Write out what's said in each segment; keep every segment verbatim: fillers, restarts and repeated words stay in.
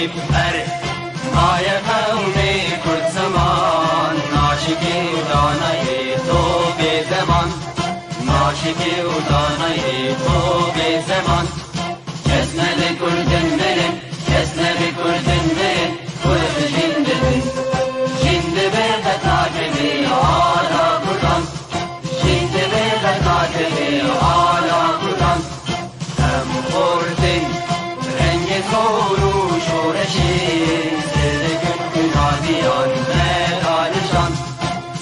Erê, maye qewmê Kurd ziman, naşikê û danayê to bê zeman, naşikê û danayê to bê zeman. Kes nebe Kurdin mirin, kes nebe Kurdin mirin, Kurd jin dibin. Jin dibe qet nakeve ala Kurdan, jin dibe qet nakeve ala Kurdan. Em xortin rengê zor û şoreşê, sêr dikin xwîna diyan me darijan,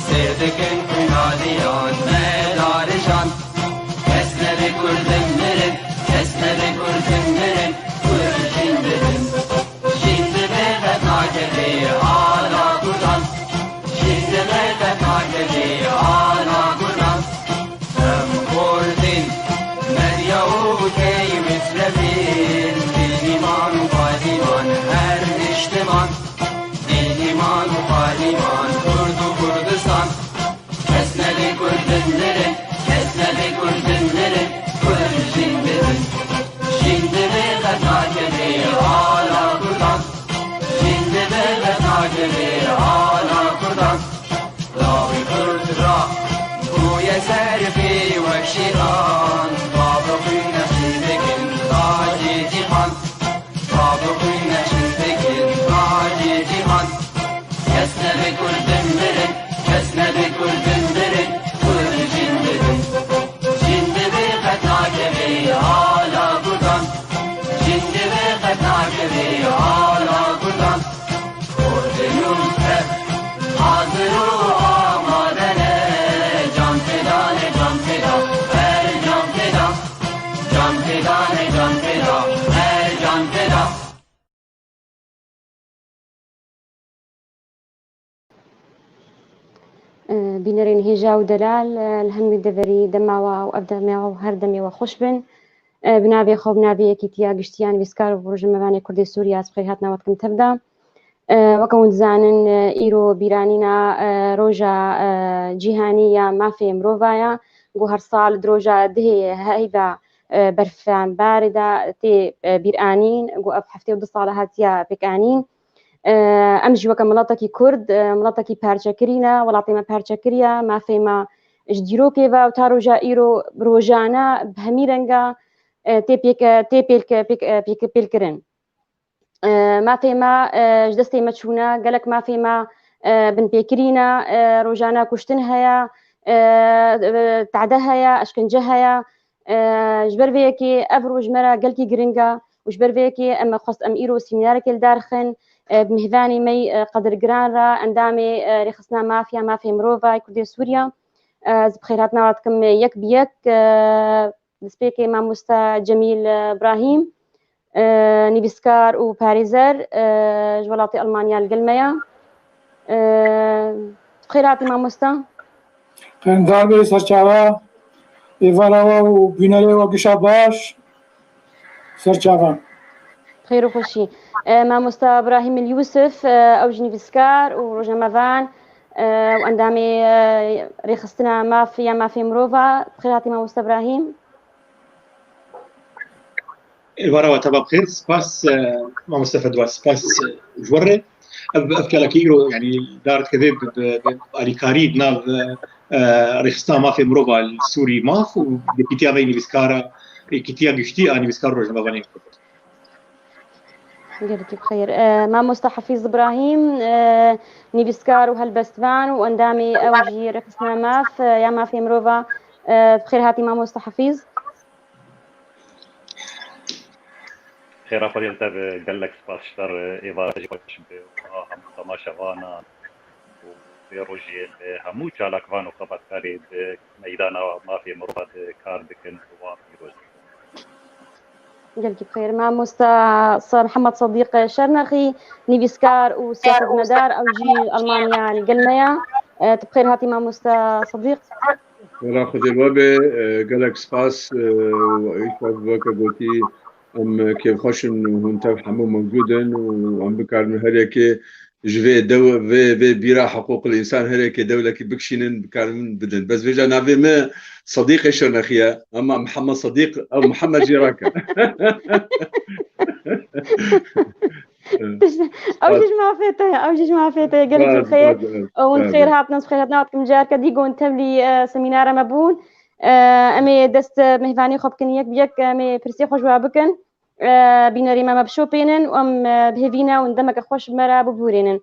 sêr dikin xwîna diyan me darijan. Kes nebe Kurdin mirin, kes nebe Kurdin mirin, Kurd jin dibin. Jin dibe qet nakeve ala Kurdan, jin dibe qet nakeve ala Kurdan. Em xortin, medya û tey mislebin, dîniman û padiman her niştiman, dîniman û padiman Kurd û Kurdistan. Kes nebe Kurdin mirin, kes nebe Kurdin mirin, Kurd jin dibin. Jin dibe qet nakeve ala Kurdan, jin dibe qet nakeve ala Kurdan. Lawê Kurd ra bûye serfê wek şêran, bavê xwîn nexşîn dikin tacê cîhan, bavê xwîn nexşîn dikin tacê cîhan. Kes nebe Kurdin mirin, kes nebe Kurdin mirin, Kurd jin dibin. Jin dibe qet nakeve ala Kurdan, jin dibe qet nakeve ala Kurdan. Kurdin û Kurd hazir û amade ne, can feda ne, can feda, her can feda. Can feda ne, can feda, her can feda. Bînerên hêja û delal, li hemî deverî dema we û ev demê we û her demê we xweş bin. Bi navê xwe, bi navê Yekîtiya Giştî ya Nivîskar û Rojnamevanê Kurdê Sûriye, ez bi xêr hatina we dikim tev de. Weke hûn dizanin, îro bîranîna roja cîhanî ya mafê mirova ye, ku her sal di roja dihê heyva berfan barê de tê bîranîn, ku ev heftê û du sal e hatiye pêkanîn. Em jî weke miletekî Kurd, miletekî parçekirî ne, welatê me parçe kiriye, mafê me ji dîrokê ve û ta roja îro rojane bi hemî renga tê pêk, tê pêl, pêk, pêk, pêlkirin. Mafê me ji destê me çûne, gelek mafê me binpêkirî ne, rojane kuştin heye, tade heye, eşkence heye. Ji ber vê yekê ev roj ji me re gelkî giring e û ji ber vê yekê em xwest em îro semînarekê li dar xin, bi mêvanê me yî, e, qedirgiran re, endamê, e, Rêxistina Maf ya Mafê Mirov a Kurdê Sûriye. Ez bi xêrhatina we dikim yek bi yek, e, destpêkê mamoste Cemîl, e, Brahîm, e, nivîskar û parêzer, e, ji welatê Elmanya li gel me ye. E, bi xêr hatî mamoste. Qeyndar bê, serçava, êvara we û bînerê we gişa baş, serçava. Xêr û xweşî. E, mamoste Brahîm El Yûsif, e, ew jî nivîskar û rojnamevan, e, û endamê, e, Rêxistina Maf ya Mafê Mirov a. Bi xêr hatî mamoste Brahîm. Êvara we teva bi xêr, spas, e, mamoste Fedwa, spas, e, ji we re. Ev, ev çalakî îro, yanî, dar dikeve bi, bi, bi alîkarî di nav, e, e, Rêxistina Mafê Mirov a li Sûrî Maf û yekîtiya me yê nivîskara, yekîtiya giştî a nivîskar û rojnamevanên Kurd. Gelekî bi xêr. E, mamoste Hafîz Ibrahîm, e, nivîskar û helbestvan û endamê ew jî Rêxistina Maf, e, ya Mafê Mirov a, e, bi xêr hatî mamoste Hafîz. Xêra Xwedê li te be, gelek spas ji te re, êvara te jî xweş be, a hemû temaşevanan û vê rojê li hemû çalakvan û xebatkarê di meydana mafê mirova de kar dikin û wan pîroz dikin. Gelkî bi xêr. Mamoste Sa-, Mihemed Sedîq Şernexî, nivîskar û siyasetmedar, ew jî Almanya li gel me ye. E, tu bi xêr hatî mamoste Sedîq. Xêra Xwedê we be, e, gelek spas, e, îşev weke gotî, em kêfxweş in û hûn tev hemû mewcûd in û em bikarin her yekê ji vê dew-, vê, vê bîra hiqûqil însan her yekê dewlekî bikişînin, bikarin bidin. Bes vêca navê me Sedîqê Şirnexî ye, ema Mihemed Sedîq ew Mihemed jî rake. Ew jî ji mafê te ye, ew jî ji mafê te ye. Gelek jî bi xêr. Hûn bi xêr hatin, ez bi xêr hatina dikim. Careke dî gon tevlî, e, semînara me bûn. E, em ê dest, e, mêvanê xwe bikin yek bi yek, em ê pirsê xwe ji we bikin. E, bînerê me me bişopênin û em, e, bi hêvî ne hûn demeke xweş bi me re bibûrênin.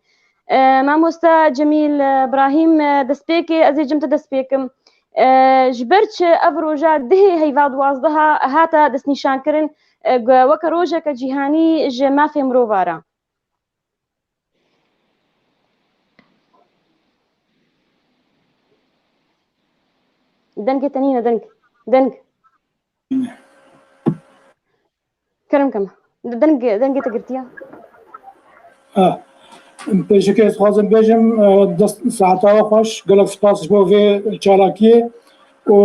E, mamosta Cemîl, e, Brahîm, e, destpêkê ez ê cim te destpêkim. E, ji ber çi ev roja dihê heyva duwazdeha hate destnîşankirin, e, gu-, weke rojeke cîhanî ji mafê mirova re? Dengê te nîne, deng. Deng. Kerem kem. Deng, dengê te girtiya. Ah, pêşekê ez dixwazim bêjim, eh, dest, saeta we xweş, gelek spas ji bo vê çalakiyê û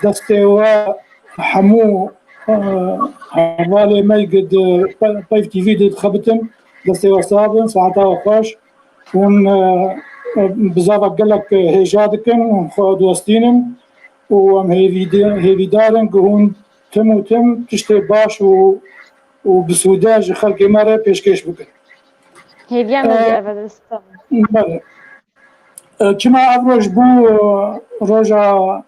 destê we hemû, eh, hevalê me di pe-, Peyv T V de dixebitin, destê we sax bin, saeta we xweş. Hûn, eh, bizava gelek hêja dikin, hûn xwe dostînin û em hêvî-, hêvîdar in ku hûn tim û tim tiştê baş û, û bi sûde ji xelkê me re pêşkêş bikin. Hêviya me jî ev e, spas. Belê. E, çima ev roj bû, e, roja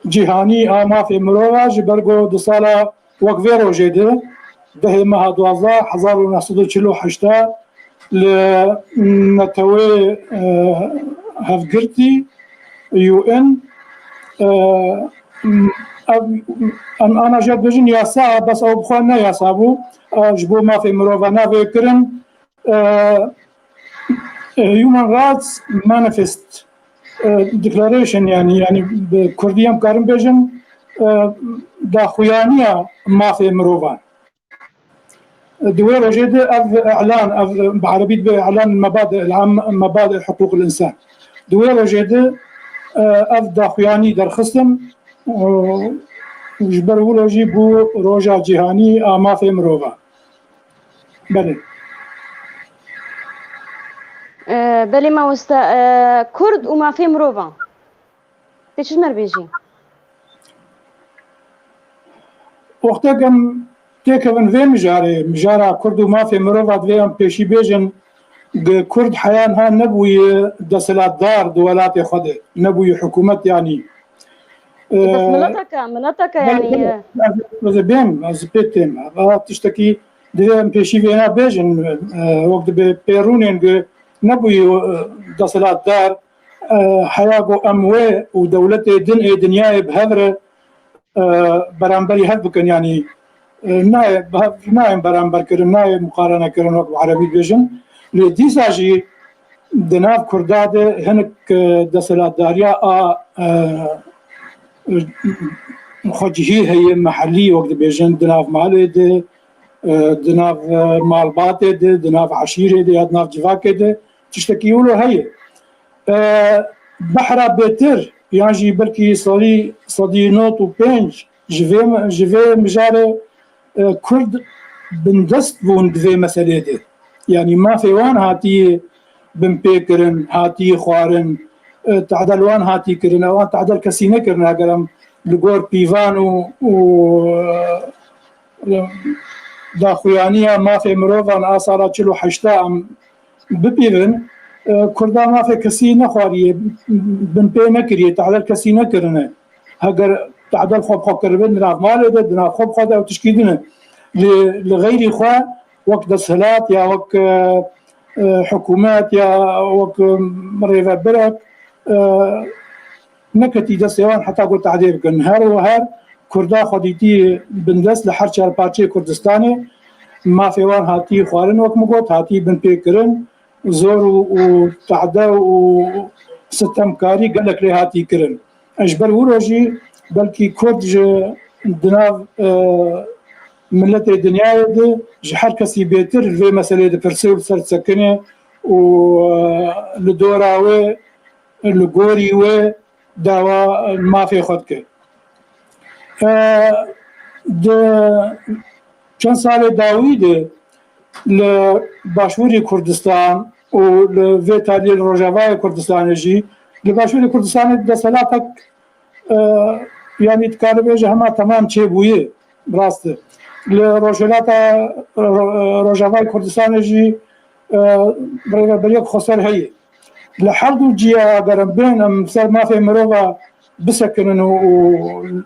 cîhanî a mafê mirova? Ji ber ku di sala wek vê rojê de, dehê meha duwazdeh, hezar û neh sed û çil û heşt li netewê, e, hevgirtî, U N, e, ev, em ana jê dibêjin yasa, bes ew bi xwe ne yasa bû, e, ji bo mafê mirova navê kirin, e, Human Rights Manifest, e, Declaration, yani, yani bi kurdî em karin bêjin, e, daxuyaniya mafê mirovan. Di wê rojê de ev îlan, ev bi erebî dibe îlan mebadi, îlan mebadi huquq insan. Di wê rojê de, e, ev daxuyanî derxistin, e, ji ber wilo jî bû roja cîhanî a mafê mirova. Belê. E, belê mamoste, e, Kurd û mafê mirovan. Tê çi ji me re bêjî? Wextek em têkevin vê mijarê, mijara Kurd û mafê mirova, divê em pêşî bêjin, di Kurd heya niha nebûye desthilatdar di welatê xwe de, nebûye hikûmet, yanî. Bes, e, mileteke, mileteke, belê, yanî, belê, e, ez, ez ê bêm, ez pê têm. Eva tiştekî divê em pêşî vêna bêjin, e, wek dibe pêrûnên ku nebûye, e, desthilatdar, e, heya ku em wê û dewletê din ê dinyayê bi hev re, e, beramberî hev bikin, yanî, e, nayê, bi hev, nayên beramber kirin, nayê muqarene kirin, wek bi erebî dibêjin. Lê dîsa jî di nav Kurda de hinek, e, desthilatdariya a, e, xwecihî heye, mehellî, wek dibêjin, di nav malê de, e, di nav, e, malbatê de, di nav eşîrê de ya di nav civakê de tiştekî wilo heye. E, behra bêtir yan jî belkî salî sedî nod û pênc ji vê, ji vê mijarê, e, Kurd bindest bûn di vê meselê de. Yanî mafê wan hatiye binpêkirin, hatiye xwarin, e, tehdel wan hatiye kirin, ewan tehdel kesî nekirin, eger em li gor pîvan û, û, e, daxuyaniya mafê mirovan a sala çil û heşta em bipîvin, e, Kurda mafê kesî nexwariye, binpê nekiriye, tehdel kesî nekirine. Heger tehdel xwe bi xwe kiribin, di nav malê de, di nav xwe bi xwe de ew tişkî din e. Lê li xeyrî xwe wek desthilat ya wek, e, e, hikûmet ya wek, e, rêvebirek, e, neketî destê wan heta ku tehdê bikin. Her û her Kurda xwe dîtî bindest li her çar parçeyê Kurdistanê. Mafê wan hatî xwarin, wek min got, hatî binpêkirin, zor û, û tehde û sitemkarî gelek lê hatî kirin. Ji ber wilo jî belkî Kurd ji di nav, e, miletê dinyayê de ji her kesî bêtir li vê meselê dipirse û li ser disekine û, e, li dora wê, li gorî wê dawa mafê xwe dike. E, di çend salê dawî de li Başûrê Kurdistan û li vê taliyê li Rojavayê Kurdistanê jî, li Başûrê Kurdistanê desthilatek, e, yanî dikare bêje hema temam çêbûye, rast e. Li Rojhilata Ro-, Rojavayê Kurdistanê jî, e, rêveberiya xweser heye. Li her du ciya eger em bên, em ser mafê mirova bisekinin û, û,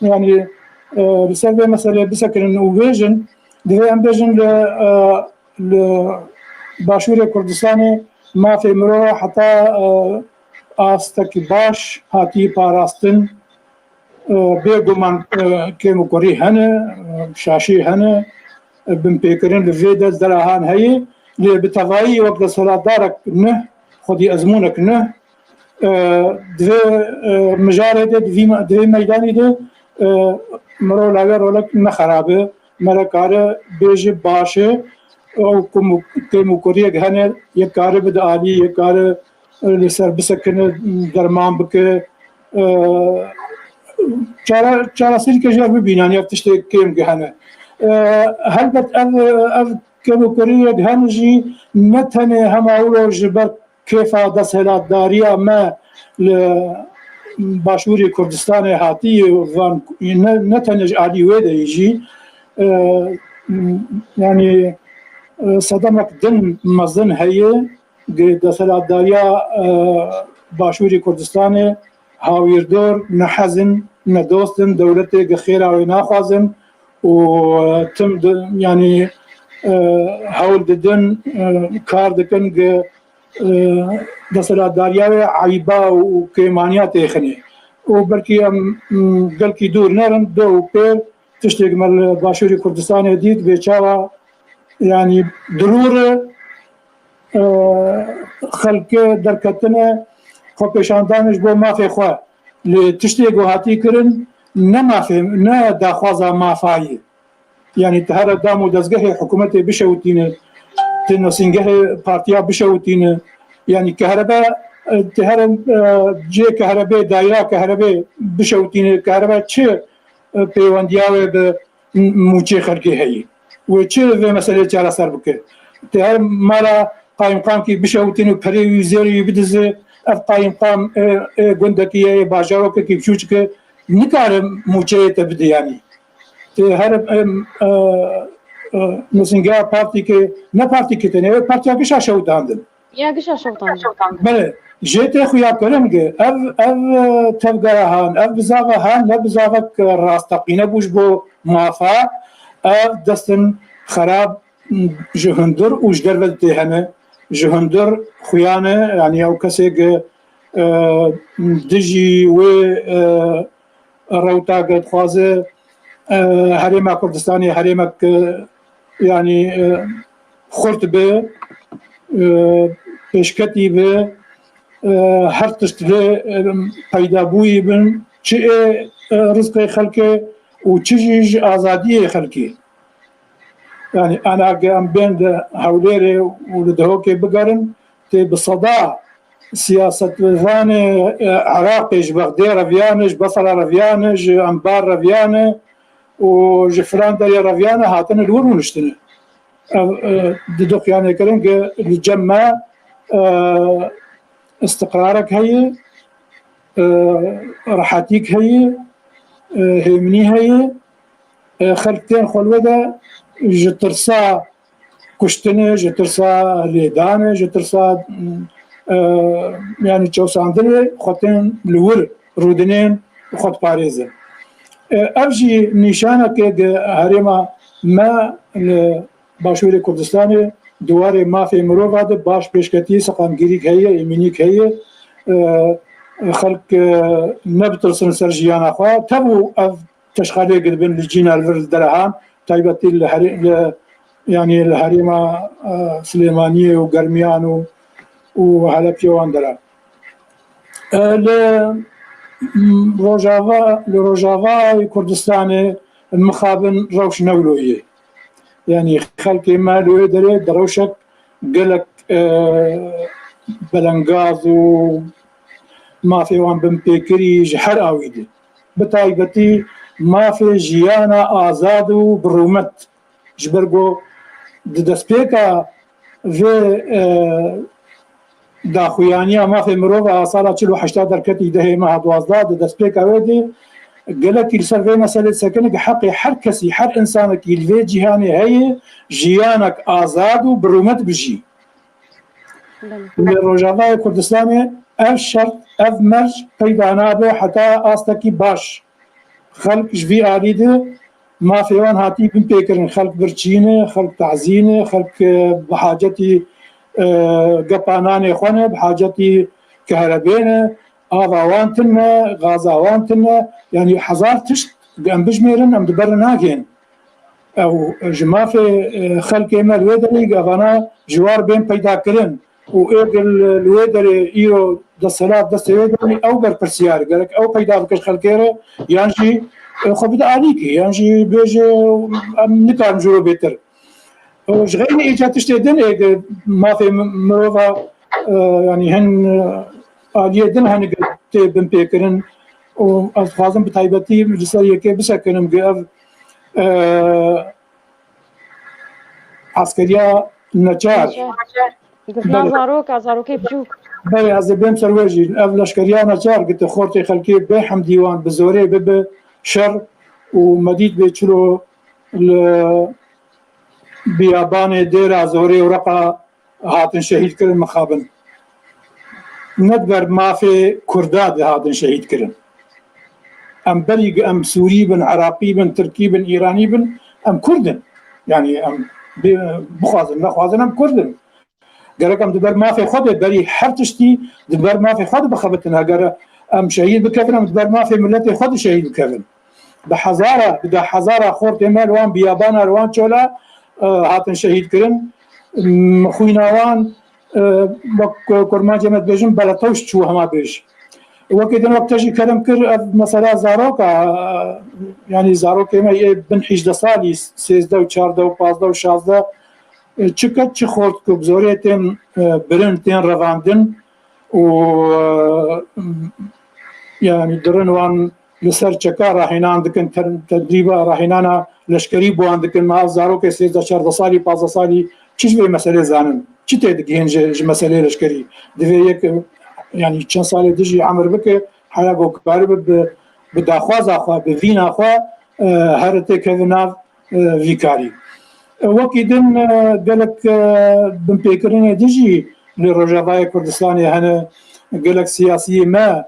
yanî, e, li ser vê meselê bisekinin û bêjin, divê em bêjin li, e, li Başûrê Kurdistanê mafê mirova heta, e, astekî baş hatiye parastin. E, bêguman, e, kêmûkurî hene, e, şaşî hene, e, binpêkirin li vê de derahan heye, lê bi tevayî wek desthilatdarek nuh, xwedî ezmûnek nuh, e, di vê, e, mijarê de, di vî me-, di vê meydanî de, e, mirov lawê rolek ne xerab e, mere kare bêje baş e, ew kum-, kêmûkuriyek hene, yek kare bide alî, yek kare, e, li ser bisekine, derman bike, e, çare-, çareserîke jê re bibîne, yanî ev tiştê kêm hene. E, helbet ev, ev kêmûkuriyek hene jî ne tenê hema wilo ji ber kêfa desthilatdariya me li Başûrê Kurdistanê hatiye, van ne, ne tenê ji alî wê de yî jî, e, yanî, e, sedemek din mezin heye, di desthilatdariya, e, Başûrê Kurdistanê hawîrdor, ne hez in, ne dost in, dewletê gi xêra wê naxwazin û, e, tim di, yanî, e, hewl didin, e, kar dikin gi, e, desthilatdariya wê eyba û kêmaniya têxinê. Û belkî em, m, gelkî dûr nerin, do û pêr tiştê me li Başûrê Kurdistanê dît, bê çawa, yanî dirûr e, e, xelke derketine xwepêşandanê ji bo mafê xwe. Lê tiştê ku hatî kirin ne mafê, ne daxwaza mafa ye. Yanî tu here dam û dezgehê hikûmetê bişewitîne, tu nesîngehê partiya bişewitîne. Yanî kehrebe, e, tu here, e, cihê kehrebê, dayira kehrebê bişewitîne. Kehrebe çi, e, pêwendiya wê bi mûçê xelkê heye? Wê çi vê meseleyê çareser bike? Tu her mala qayimqamkî bişewitîne û perê wî zêrê wî bidize, ev qayimqam, e, e, gundekî ye, ê bajarokekî biçûçik e, nikare mûçeyê te bide yanî. Tê her, em, e, e, nusîngeha partîkê, ne partîkê tenê, ew partiya gişa şewitandin. Ya gişa şewitandin. Belê, jê tê xuya kirin ki ev, ev, e, tevgera han, ev bizava han, ne bizavek, e, rasteqîne bû ji bo mafa, ev destin xerab, m, ji hundir û ji derve tê hene, ji hundir xuya ne, yanî ew kesê ki, e, dijî wê, e, rewta dixwaze, e, Herêma Kurdistanê herêmek, e, yanî, e, xurt be, e, pêşketî be, e, her tişt lê, e, peydabûyî bin, çi ê, e, rizqê xelkê û çi jî ji azadiyê xelkê. Yanî, ana ge em bên li Hewlêrê û li Dihokê bigerin, tê bi seda siyasetvanê, e, Iraqê ji Bexdê reviyane, ji Basra reviyane, ji Enbar reviyane û ji filan derê reviyane hatine li wir rûniştine. Ev, e, didoxiyanê kirin ki li cem me, e, istiqrarek heye, e, rehetîk heye, e, hêminî heye. E, xelk tên xwe li we de ji tirsa kuştinê, ji tirsa lêdanê, ji tirsa, e, yanî çewsandinê xwe tên li wir rûdinên xwe diparêzin. E, ev jî nîşaneke di herêma me li Başûrê Kurdistanê di warê mafê mirova de baş pêşketî, seqamgirîk heye, êmînîk heye. E, xelk, e, nebitirsin ser jiyana xwe. Tev û ev teşxalê giribin li cîna li vir li derehan, taybetî li herê-, li, yanî li herêma, e, Silêmaniyê û Germiyan û, û Helepçê wan dera. E, li, m, Rojava, li Rojavayê Kurdistanê mixabin rewş ne wilo ye. Yanî xelkê me li wê derê di rewşek gelek, e, belengaz û mafê wan binpêkirî ji her awî de. Bi taybetî mafê jiyana azad û bi rûmet. Ji ber ku di destpêka vê, e, daxuyaniya mafê mirov a sala çil û heşta derketî dehê meha duwazdeh, di destpêka wê de Gelekî li ser vê meselê sekine ki heqê her kesî, her insanekî li vê cîhanê heye jiyanek azad û bi rûmet bijî. Belê. Li Rojavayê Kurdistanê ev şert, ev merc peyda nabe heta astekî baş. Xelk ji vî alî de mafê wan hatî binpêkirin. Xelk birçî ne, xelk tazî ne, xelk, e, bi hacetî, e, gepa nanê xwe ne, bi hacetî keherebê ne, ava wan tune, gaza wan tune. Yanî hezar tişt em bijmêrin, em di ber nakên. Ew ji mafê, e, xelkê me li wê derê, evana ji war bên peyda kirin û ê li, li wê derê îro desthilat destê wê derê, ew berpirsiyar e. Gerek ew peyda bike ji xelkê re, yan jî, e, xwe bide alîkî, yan jî bêje, em nikarin ji ro bêtir. E, ji xeynî îca tiştê din ê di mafê mi-, mirova, e, yanî hin, e, aliyê din hene tê binpêkirin û ez dixwazim bi taybetî li ser yekê bisekinim ki ev, e, Eskeriya neçar. Neçar. Girtina Belê. Zaroka, zarokê biçûk. Belê, ez ê bêm ser wê jî. Ev leşkeriya neçar, gite xortê xelkê bê hemdî wan bi zorê bibe şer û me dît bê çilo li biyabanê Dêra Zorê û Reqa hatin şehîd kirin mixabin. Ne di ber mafê Kurda de hatin şehîd kirin. Em berî em Sûrî bin, Iraqî bin, Tirkî bin, Îranî bin, em Kurd in. Yanî em bê-, bixwazin, nexwazin em Kurd in. Gerek em di ber mafê xwe de berî her tiştî di ber mafê xwe de bixebitin. Heger em şehîd bikevin, em di ber mafê miletê xwe de şehîd bikevin. Bi hezara, bi deh hezara xortê me li wan biyabana, li wan çola, e, hatin şehîd kirin. M-, xwîna wan, e, wek kurmancê me dibêjin, beletewş çû hema bêj. Wekî din wek te jî kerem kir, ev mesela zaroka, e, yanî zarokê me yê bin hîjdeh salî, sêzdeh û çardeh û pazdeh û şazdeh, e, çi ket çi xort ku bi zorê tên, e, birin, tên revandin û, e, yanî dirin wan li ser çeka rahînan dikin, ter-, tedrîba rahînana leşkerî bi wan dikin. Me ev zarokê sêzdeh çardeh salî, pazdeh salî çi ji vê meselê zanin? Çi tê digihên ji, ji meselê leşkerî? Divê yek, yanî çend salê dijî emir bike, heya ku karibe bi, bi daxwaza xwe, bi vîna xwe, e, here têkeve nav, e, vî karî. E, wekî din, e, gelek, e, binpêkirinê dijî li Rojavayê Kurdistanê hene, gelek siyasiyê me,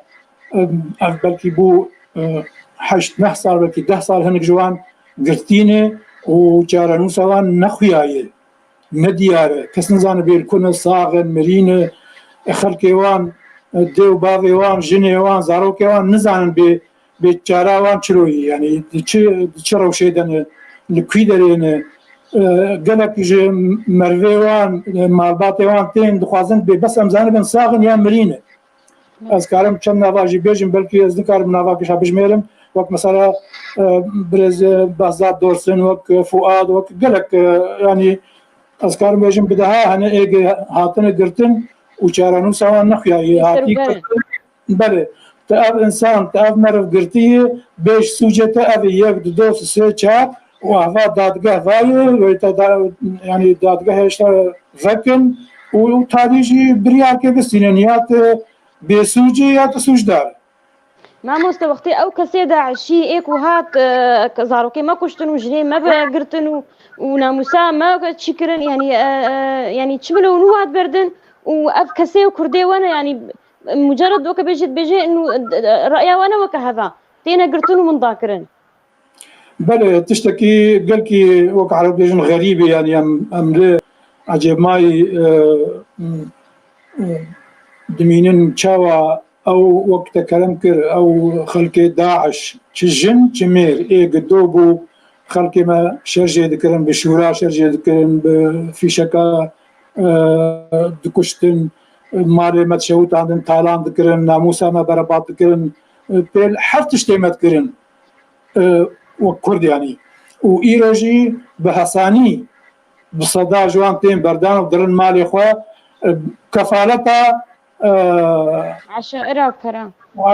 e, ev belkî bû, e, heşt neh sal, belkî deh sal hinek ji wan girtî ne û çarenûsa wan nexuyaye, ne diyar e. Kes nizane bê li ku ne, sax in, mirî ne. E, xelkê wan, e, dê û bavê wan, jinê wan, zarokê wan nizanin bê, bê çara wan çiroyî, yanî di çi, di çi rewşê de ne, li kwî derê ne. E, gelek ji mervê wan, e, malbatê wan tên dixwazin bê bes em zanibin sax in yan mirî ne. Ez karim çend nava jî bêjim, belkî ez nikarim nava kişa bijmêrim. Wek mesela, e, birêz, e, Behzat Dorsin, wek, e, Fuad, wek gelek, e, yanî ez karim bêjim bi deha hene êgê hatine girtin û çarenûsa wan nexuyayî hatî girtin. Belê, te ev insan, te ev meriv girtiye, bêj sûcê te ev e, yek, du, du, sê, çar û ava dadgeh vayê, wê te da, yanî dadgeh hêşta vekin û tarî jî biryarkê bistînin ya te bêsûc e ya te sûcdar e. Mamoste, wextê ew kesê DAIŞî ê ku hat, e, zarokê me kuştin û jinê me ve girtin û, û namûsa me çî kirin, yanî, e, e, yanî çi milo nû hat berdin û ev kesê û kurdê we ne, yanî mucerred weke bêjî dibêje û, e, reya we ne weke heva. Têne girtin û winda kirin. Belê, tiştekî gelkî wek Ereb bêjin xerîb e, yanî em, em lê ecêbmayî, e, e, dimînin çawa ew wek te kerem kir, ew xelkê DAIŞ, çi jin, çi mêr, ê gido bû, xelkê me şer jê dikirin, bi şûra şer jê dikirin, bi fîşeka, e, dikuştin, malê me dişewitandin, talan dikirin, namûsa me berebat dikirin, e, pêl her tiştê me dikirin. E, wek Kurd yanî. Û îro jî bi hesanî, bi seda ji wan tên berdan û dirin malê xwe, e, kefaleta, e, Eşaira kira.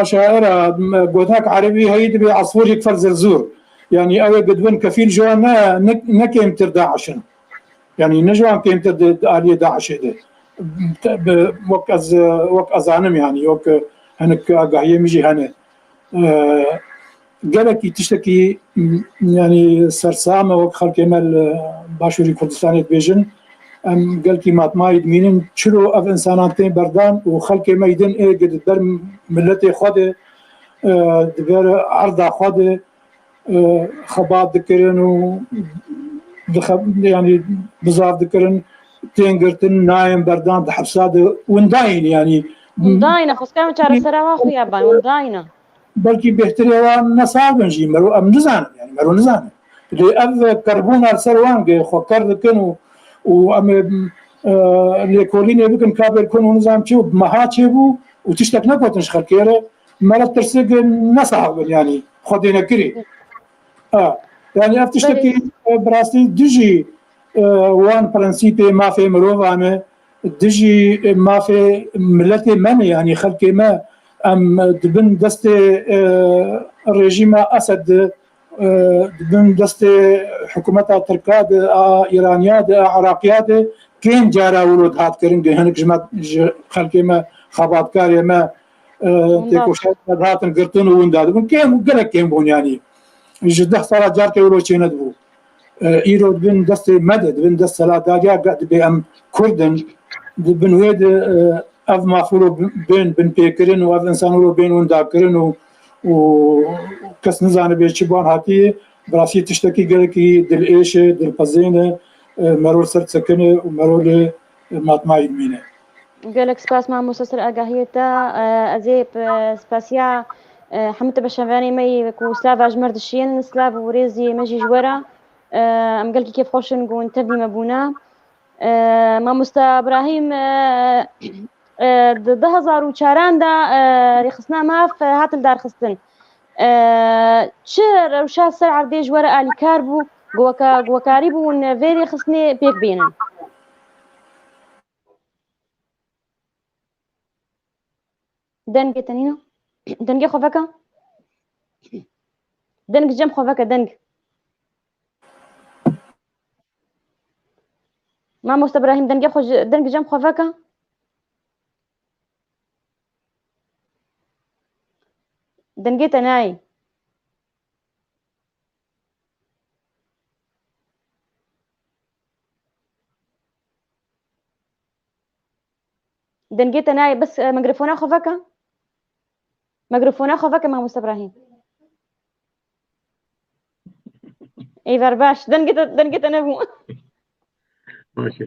Eşaira, m-, gotinek erebî heyî dibê asfur yekfel zerzûr. Yanî ew ê gidibin kefîl ji wan ne, ne, ne kêmtir DAIŞ in. Yanî ne ji wan kêmtir di, di aliyê DAIŞê de. Te-, bi, wek ez, wek ez zanim yanî, wek hinek agahiyê min jî hene. E, Gelekî tiştekî, m, yanî sersam e, wek xelkê me li Başûrî Kurdistanê dibêjin. Em gelkî matmayî dimînin, çilo ev însanan tên berdan û xelkê me yî din ê di ber miletê xwe de, e, di ber erda xwe de, e, xebat dikirin û dixe-, yanî bizav dikirin, tên girtin, nayên berdan, di hepsa de windayîn, yanî. Windayîne, xweskan çaresera wa xuya ban, windayîne. Belkî bêhtirê wan ne sağ bin jî, mero em nizanin, yanî mero nizanin. Lê ev kerbûna li ser wan ge xwe ker dikin û, û em ê, e, lêkolînê bikin, kabêl kun û nizam çi û meha çêbû û tiştek negotin ji xelkê re, mero tirsik ne sağ bin, yanî xwe dê nekirî. Ha, yanî ev tiştekî, Belê. e, bi rastî dijî, e, wan prensîpê mafê mirovan e, dijî, e, mafê miletê me ne, yanî xelkê me, em di bin destê, e, rejîma Esed de, e, di bin destê hikûmeta Tirka de, a Îraniya de, a Iraqiya de, kêm cara wilo dihat kirin, ge hinek ji me, ji xelkê me, xebatkarê me, e, Hûn da. têkoşerê me dihatin girtin û winda dibûn. Kêm, gelek kêm bûn, yanî. Ji deh sala carkê wilo çênedibû. E, îro di bin destê me de, di bin dest Selahattin Dadiya ge-, dibê em Kurd in, di bin wê de, e, ev mafûro bin, bin pêkirin û ev însanûro bên windakirin û, û kes nizanibe çi ban hatiye, bi rastî tiştekî gelekî dilêş e, dilxwezên e, e, mero li ser sekine û mero li, e, matmayî dimîne. Gelek spas mamoste ser agahiyê te. E, ez ê p-, spasiya, e, hemû te beşevanê me yê ku slava ji me re dişînin, slav û rêzê me jî ji we re. E, em gelkî kêfxweş in ku hûn tevlî me bûne. E, mamoste Ibrahîm, e, e, di du hezar û çaran de, e, rêxistina maf, e, hat lidarxistin. E, çi rewşa ser erdê ji we re alîkar bû, ku weka-, ku wekarî bû hûn vê rêxistinê pêk bînin? Dengê te nîne? Dengê xwe veke. Deng cem xwe veke, deng. Mamoste Ibrahîm, dengê xwe ji, deng cem xwe veke. Dengê te nayê. Dengê te nayê, bes, e, mikrofona xwe veke. Mikrofona xwe veke, mamoste Ibrahîm. Êvar baş, dengê te, dengê te nebû. Baş e.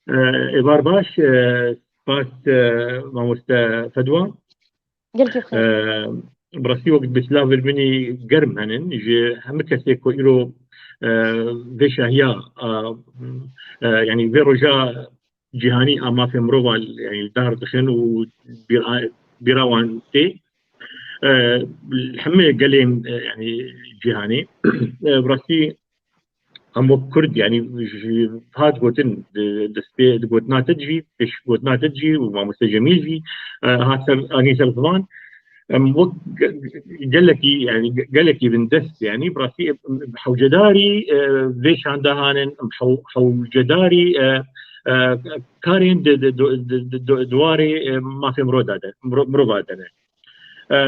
E, êvar baş, e, spas, e, mamoste Fedwa. Gelkî bi xêr. E, bi rastî wek bi silavên min î germ henin, ji hemû kesê ku îro, e, vê şahiya, e, e, yanî vê roja cîhanî a mafê mirova, yanî li dar dixin û bîra, bîra wan tê. E, hemê gelên, e, yanî cîhanê, e, bi rastî em wek Kurd, yanî ji hat gotin, di, di spê, di gotina te jî, pêş gotina te jî û mamoste Cemîl jî, e, hat ser, anî ser ziman. Em wek ge-, gelekî, yanî ge-, gelekî bindest, yanî bi rastî em hewcedarî, e, vê şandahan in, em hew-, hewcedarî, e, e, karên di, di, di, di, di, di warê, e, mafê mirova de, miro-, mirova de ne. E,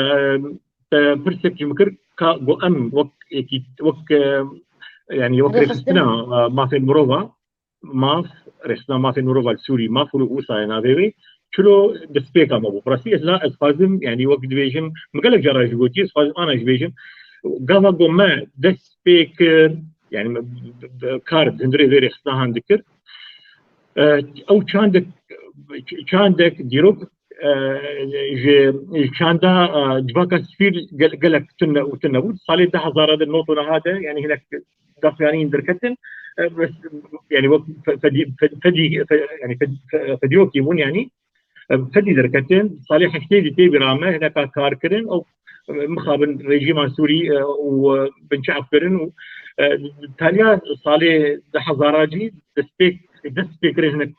te pirsek ji min kir, ka, got em wek êkî, wek, e, yanî wek rêxistina, e, mafên mirova, maf, rêxistina mafên mirova li Sûrî, maf û wisa ye navê wê, çilo destpêka me bû. Bi rastî ez la, ez xwazim, yanî wek dibêjim, min gelek cara jî gotiye, ez xwazim ana jî bêjim. Gava ku me dest pê kir, yanî me, kar di hundirê vê rêxistina han dikir, e, ew çandek, çandek dîrok, e, ji çanda, e, civaka sivîl gel-, gelek tune û tune bû. Salê du hezar de not û niha de, yanî hinek daxuyanîn derketin, e, bes, yanî wek fe-, fedî-, fe-, fedî-, fe-, yanî fed-, fe-, fedîyokî bûn, yanî, e, fedî derketin. Salê heştê de tê bîra me, hineka kar kirin, ew, e, mixabin rejîma Sûrî, e, û, e, binçav kirin û, e, taliya salê du hezar jî destpêk, dest pê kirin hinek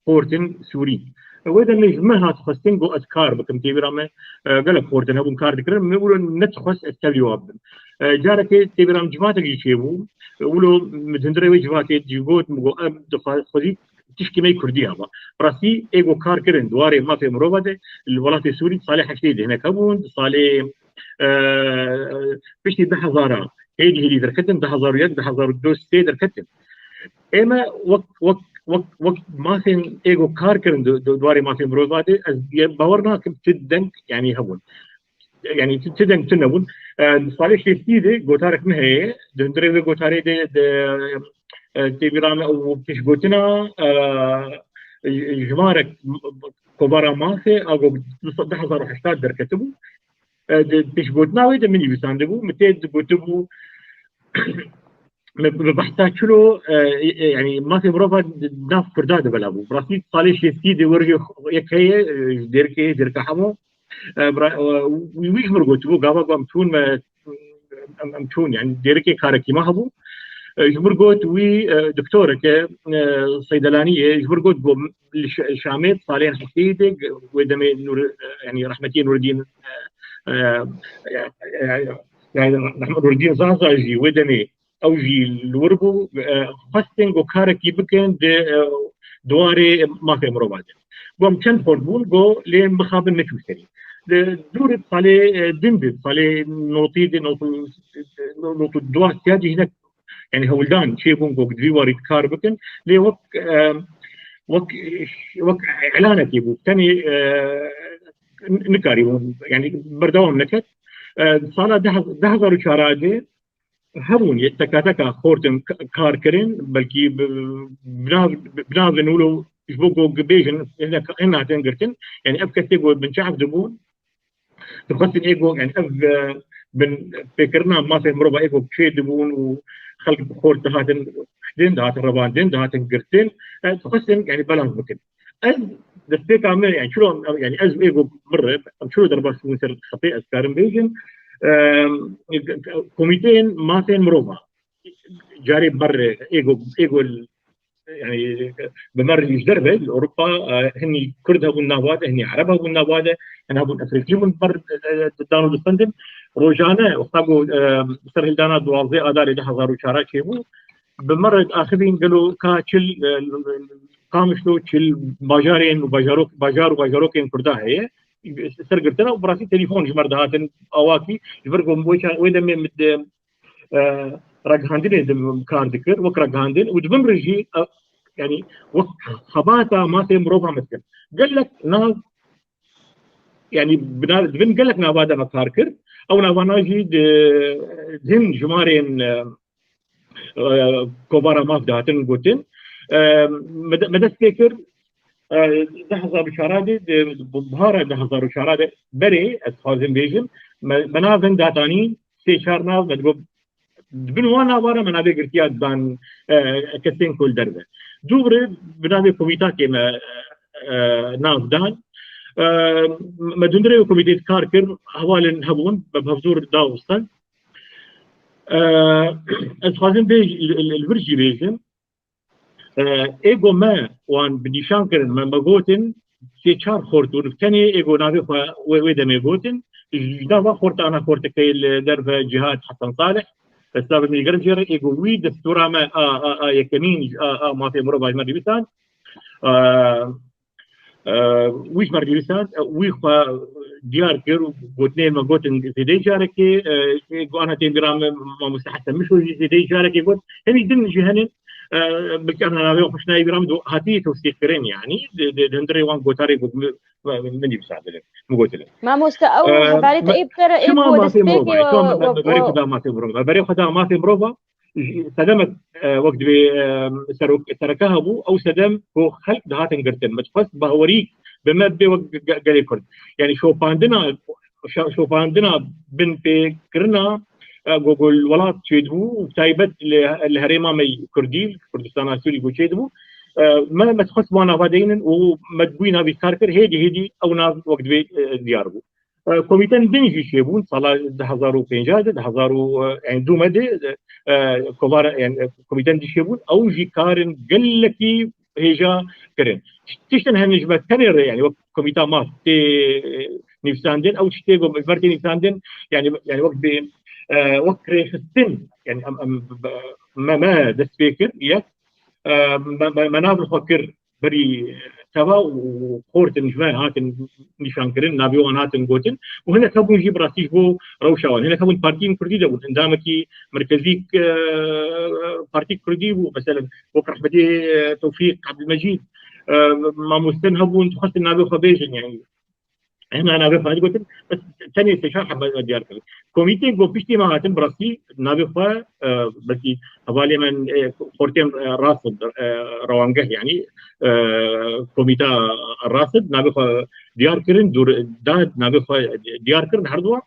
xortin Sûrî. Wê demê ji me hat xwestin ku ez kar bikim. Têbîra me, e, gelek xortin hebûn kar dikirin. Min wilo nedixwest ez tevlî wan bim. E, carekê têbîra min civatek jî çêbû. E, wilo min di hundirê wê civatê jî got, min got, em dixwe-, xwedî tişkî me yê Kurdî heba. Bi rastî ê ku kar kirin di warê mafê mirova de li welatê Sûrî di salê heştê de hinek hebûn, di salê E, piştî du hezar a hêdî hêdî derketin, du hezar û yek, du hezar û du sê derketin. Ême wek, wek, wek, wek mafên êgo kar kirin di, di, di warê mafên mirova de, ez ye-, bawer nakim ti deng, yanî hebûn. Yanî ti, ti deng tune bûn. E, di salê şêstî de gotarek min heye, di hundirê wê gotarê de, de, e, tê bîra me ew pêşgotina, e, jimarek kovara mafê, a go du hezar û heştad derketibû. E, di pêşgotina wê de min nivîsandibû, min tê digotibû, min, min behsa çilo, e, e, yanî mafê mirova di nav Kurda de bela bû. Bi rastî salê şêstî de wergê yek heye, e, ji Dêrikê, Dêrika Hemo. E, bira-, e, wî, wî ji mir gotibû, gava ku em çûn me, em, em çûn, yanî Dêrikê karekî me hebû. E, ji mir got wî, e, doktorek e, e, seydelanî ye, ji mir got ku li Ş-, Şamê di salên heştê de, wê demê Nur, e, yanî rehmetî Nurdîn, e, e, e, e, yanî Nurdîn Zaza jî wê demê ew jî li wir bû, e, xwestin ku karekî bikin di, e, di warê mafê mirova de. Got em çend xort bûn, got lê mixabin neçû serî. Di dûr salê, e, din de, salê notî de, not û, not û du siya jî hinek, yanî hewldan çêbûn ku di vî warî kar bikin. Lê wek, e, wek, wek îlanekê bû. Tenê, e, nikarîbûn, yanî berdewam neket. E, sala du hezar û çar de hebûn, yê teka teka xortin k-, kar kirin, belkî bi, bi nav, bi navên wilo ji bo ku bêjin, hene, hene hatin girtin. Yanî ev kesê ku binçav dibûn, dixwestin ê ku, yanî ev, e, bin pêkirina mafê mirova ê ku çê dibûn û xelk bi xort dihatin kuştin, dihatin revandin, dihatin girtin, e, dixwestin, yanî balans bikin. Ez destpêka me, yanî çilo, yanî ez ê ku mir re, em çilo derbas bûn ser xetê, ez karim bêjim, e, komîteyên mafên mirova. Carê ber ê ku, ê ku, yanî bi me re ji derve, li Ewropa, e, hinî Kurd hebûn nava de, hinî Ereb hebûn nava de, hin hebûn Efrîqî bûn ber, e, dan û distendin. Rojane, wexta ku, e, serhildana duwazdeh Adarê du hezar û çar çêbû, bi me re diaxivîn gelo ka çil, e, Qamişlo, çil bajarên û bajarok, bajar û bajarokên Kurda heye. Sergirtina û bi rastî telefon ji me re dihatin awakî, ji ber ku wê demê min di, e, ragihandinê de kar dikir, wek ragihandin û di bin re jî, e, yanî wek xebata mafê mirova me dikin. Gelek nav, yanî bi nav, di bin gelek nava de me kar kir. Ew navana jî di, di hin jimarên, e, e, kovara maf dihatin gotin. E, me de-, me dest pê kir, e, du hezar û çar de, di, di bihara du hezar û çar de berê, ez dixwazim bêjim, me, me navên datanî, sê çar nav, me digot, di bin wan nava re me navê girtiya dan, e, kesên ku li derve. Dû re bi navê komîtakê me, e, nav dan. E, me di hundirê wê komîtê kar kir, hevalên hebûn, me bi hevdû re da û stend. E, ez dixwazim bêj-, li, li, li vir jî bêjim. E, ê ku me wan bi nîşan kirin, me, me gotin, sê çar xort û tenê ê ku navê xwe wê, wê demê gotin, ji nava xortana xortekê li derve Cihad Hesen Salih, ez silavê min li gel jê re, ê ku wî destûra me a, a, a yekemîn, a, a mafê mirova ji me nivîsand. E, e, wî ji me re nivîsand, e, wî xwe diyar kir û gotinê me gotin zêdeyî carekê, e, e, ana tên bîra me mamoste Hesen Mişo jî zêdeyî carekê got. Hinî din jî hene, e, belkî ana navê xwe şinayê bîra me do-, hatiye tewsîqkirin, yanî di, di, di hundirê wan gotarê got min, min nivîsandine, min gotine. Mamoste, ew E, hevalê te me-, ê bi te re ê çima ku mafê destpêkê mirova, çima me, me, me berê xwe da mafê mirova, me berê xwe da mafê mirova, ji-, sedemek, e, wek divê, e, serok-, sereke hebû, ew sedem ku xelk dihatin girtin. Me dixwest bawerî bi me bê wek ge-, ge-, gelê Kurd. Yanî şopandina, şa-, şopandina binpêkirina, e, ku, ku li welat çêdibû, û taybet li, li herêma me Kurdî, Kurdistana Sûrî ku çêdibû, e, me, me dixwest wan nava deynin û me di wî navî kar kir, hêdî hêdî ew nav wek divê, e, diyar bû. E, komîtên din jî çêbûn, sala du hezar û pêncî de, du hezar û, e, yanî dû me de, e, kovara, yanî, e, komîtên din çêbûn, ew jî karin gelekî hêja kirin. Tiştên hene ji me tenê re, yanî wek komîta maf tê, e, nivîsandin, ew tiştê ku ji me re tê nivîsandin, yanî, yanî wek bê, e, wek rêxistin, yanî em, em, me, me dest pê kir, yek, e, me, me, me nav li xwe kir, berî teva û xortin ji me hatin nîşankirin, navê wan hatin gotin û hinek hebûn jî bi rastî ji bo rewşa wan. Hinek hebûn partiyên kurdî de bûn, endamekî merkezî, e, partî kurdî bû, meselen wek rehmetî, e, Tewfîq Ebdilmecîd, e, mamosten hebûn, dixwestin navê xwe bêjin, yanî hina navê xwe digotin, bes tenê sê çar hebe diyar kirin. Komîtê ku piştî me hatin, bi rastî navê xwe, e, belkî hevalê me, e, xortên, e, Rasid, e, rewangeh, yanî, e, komîta Rasid navê xwe diyar kirin, dûr da navê xwe diyar kirin, her duwa.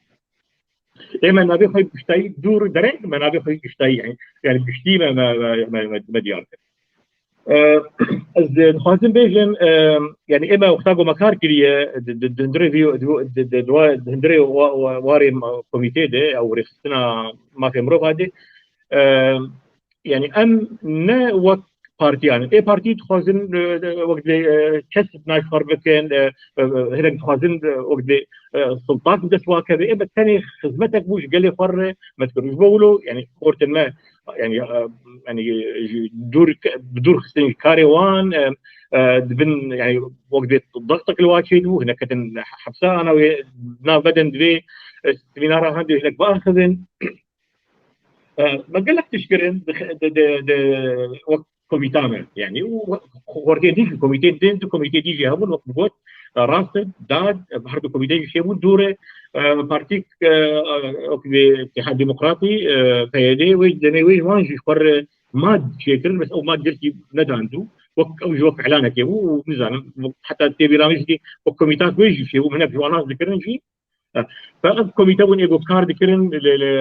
Ê me navê xwe giştayî dûr dereng, me navê xwe giştayî, yanî, yanî giştî me, me, me, me, me, me diyar kir. E, ez dixwazim bêjim, e, yanî ê me wexta ku me kar kiriye, di, di, di hundirê vî, di, di, di, di wa-, di hundirê wa-, wa-, warê ma-, komîtê de, ew rêxistina mafê mirova de, e, yanî em ne wek partiyan in. Ê partî dixwazin, e, wek dê, e, kes naşxwar bikin, e, e, hinek dixwazin, e, wek dê, e, sultan bi dest wa keve. Ê me tenê xizmetek bû ji gelê xwe re me dikir. Ji bo wilo, yanî xortên me, yanî, e, yanî, ji dûr, bi dûr xistin ji karê wan, e, e, dibin, yanî wek dê dextek li wa çêdibû, hinek ketin hepsa, ana wê nav bedin divê, e, semînara handê hinek biaxivin. E, me gelek tişt kirin di, di, di, di, wek komîta me, yanî û xortê din jî komîtê din, du komîtê dî jî hebûn, wek got, e, rast e, dad, e, her du komîtê jî çêbûn dûre, e, partîk, e, e, wek vê Îtîhad Demokratî, e, P Y D, wê demê wê wan jî xwe re mad çêkirin, bes ew mad gelkî nedandû, wek ew ji wek îlanekê bû û nizanim, heta tê bîra min jî wek komîta wê jî çêbû, hinek ji wan nas dikirin jî. Feqet komîte bûn ê ku kar dikirin li, li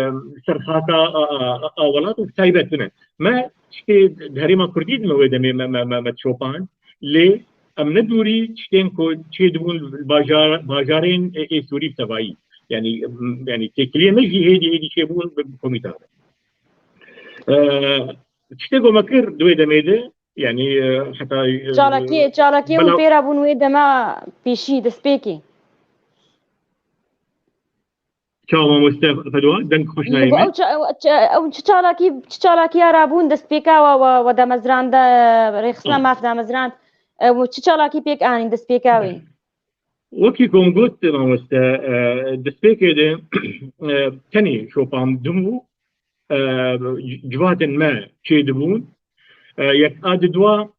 ser xaka a, a, a, a welat û taybet bûne. Me tiştê di herêma Kurdî de me wê demê me, me, me, me çopand. Lê em ne dûrî tiştên ku çêdibûn li bajar, bajarên ê, ê Sûrî bi tevayî. Yanî, yanî têkiliyê me jî hêdî hêdî çêbûn bi, bi komîta. E, tiştê ku me kir di wê demê de, yanî, e, heta, e, Çalakiyê, çalakiyê hûn bela- pê re bûn wê dema pêşî destpêkê. Çawa mamoste Fedwa, deng xweş nayê me. Ew ça-, ew ça-, ew çi çalakî, çi çalakiya rabûn destpêka we, we, we damezrand, e, rêxistina maf damezrand, e, ew çi çalakî pêk anîn destpêka wê? Wekî ku min got, mamoste, e, destpêkê de, e, tenê şopam din bû, e, civatên me çêdibûn. E, yek a di dua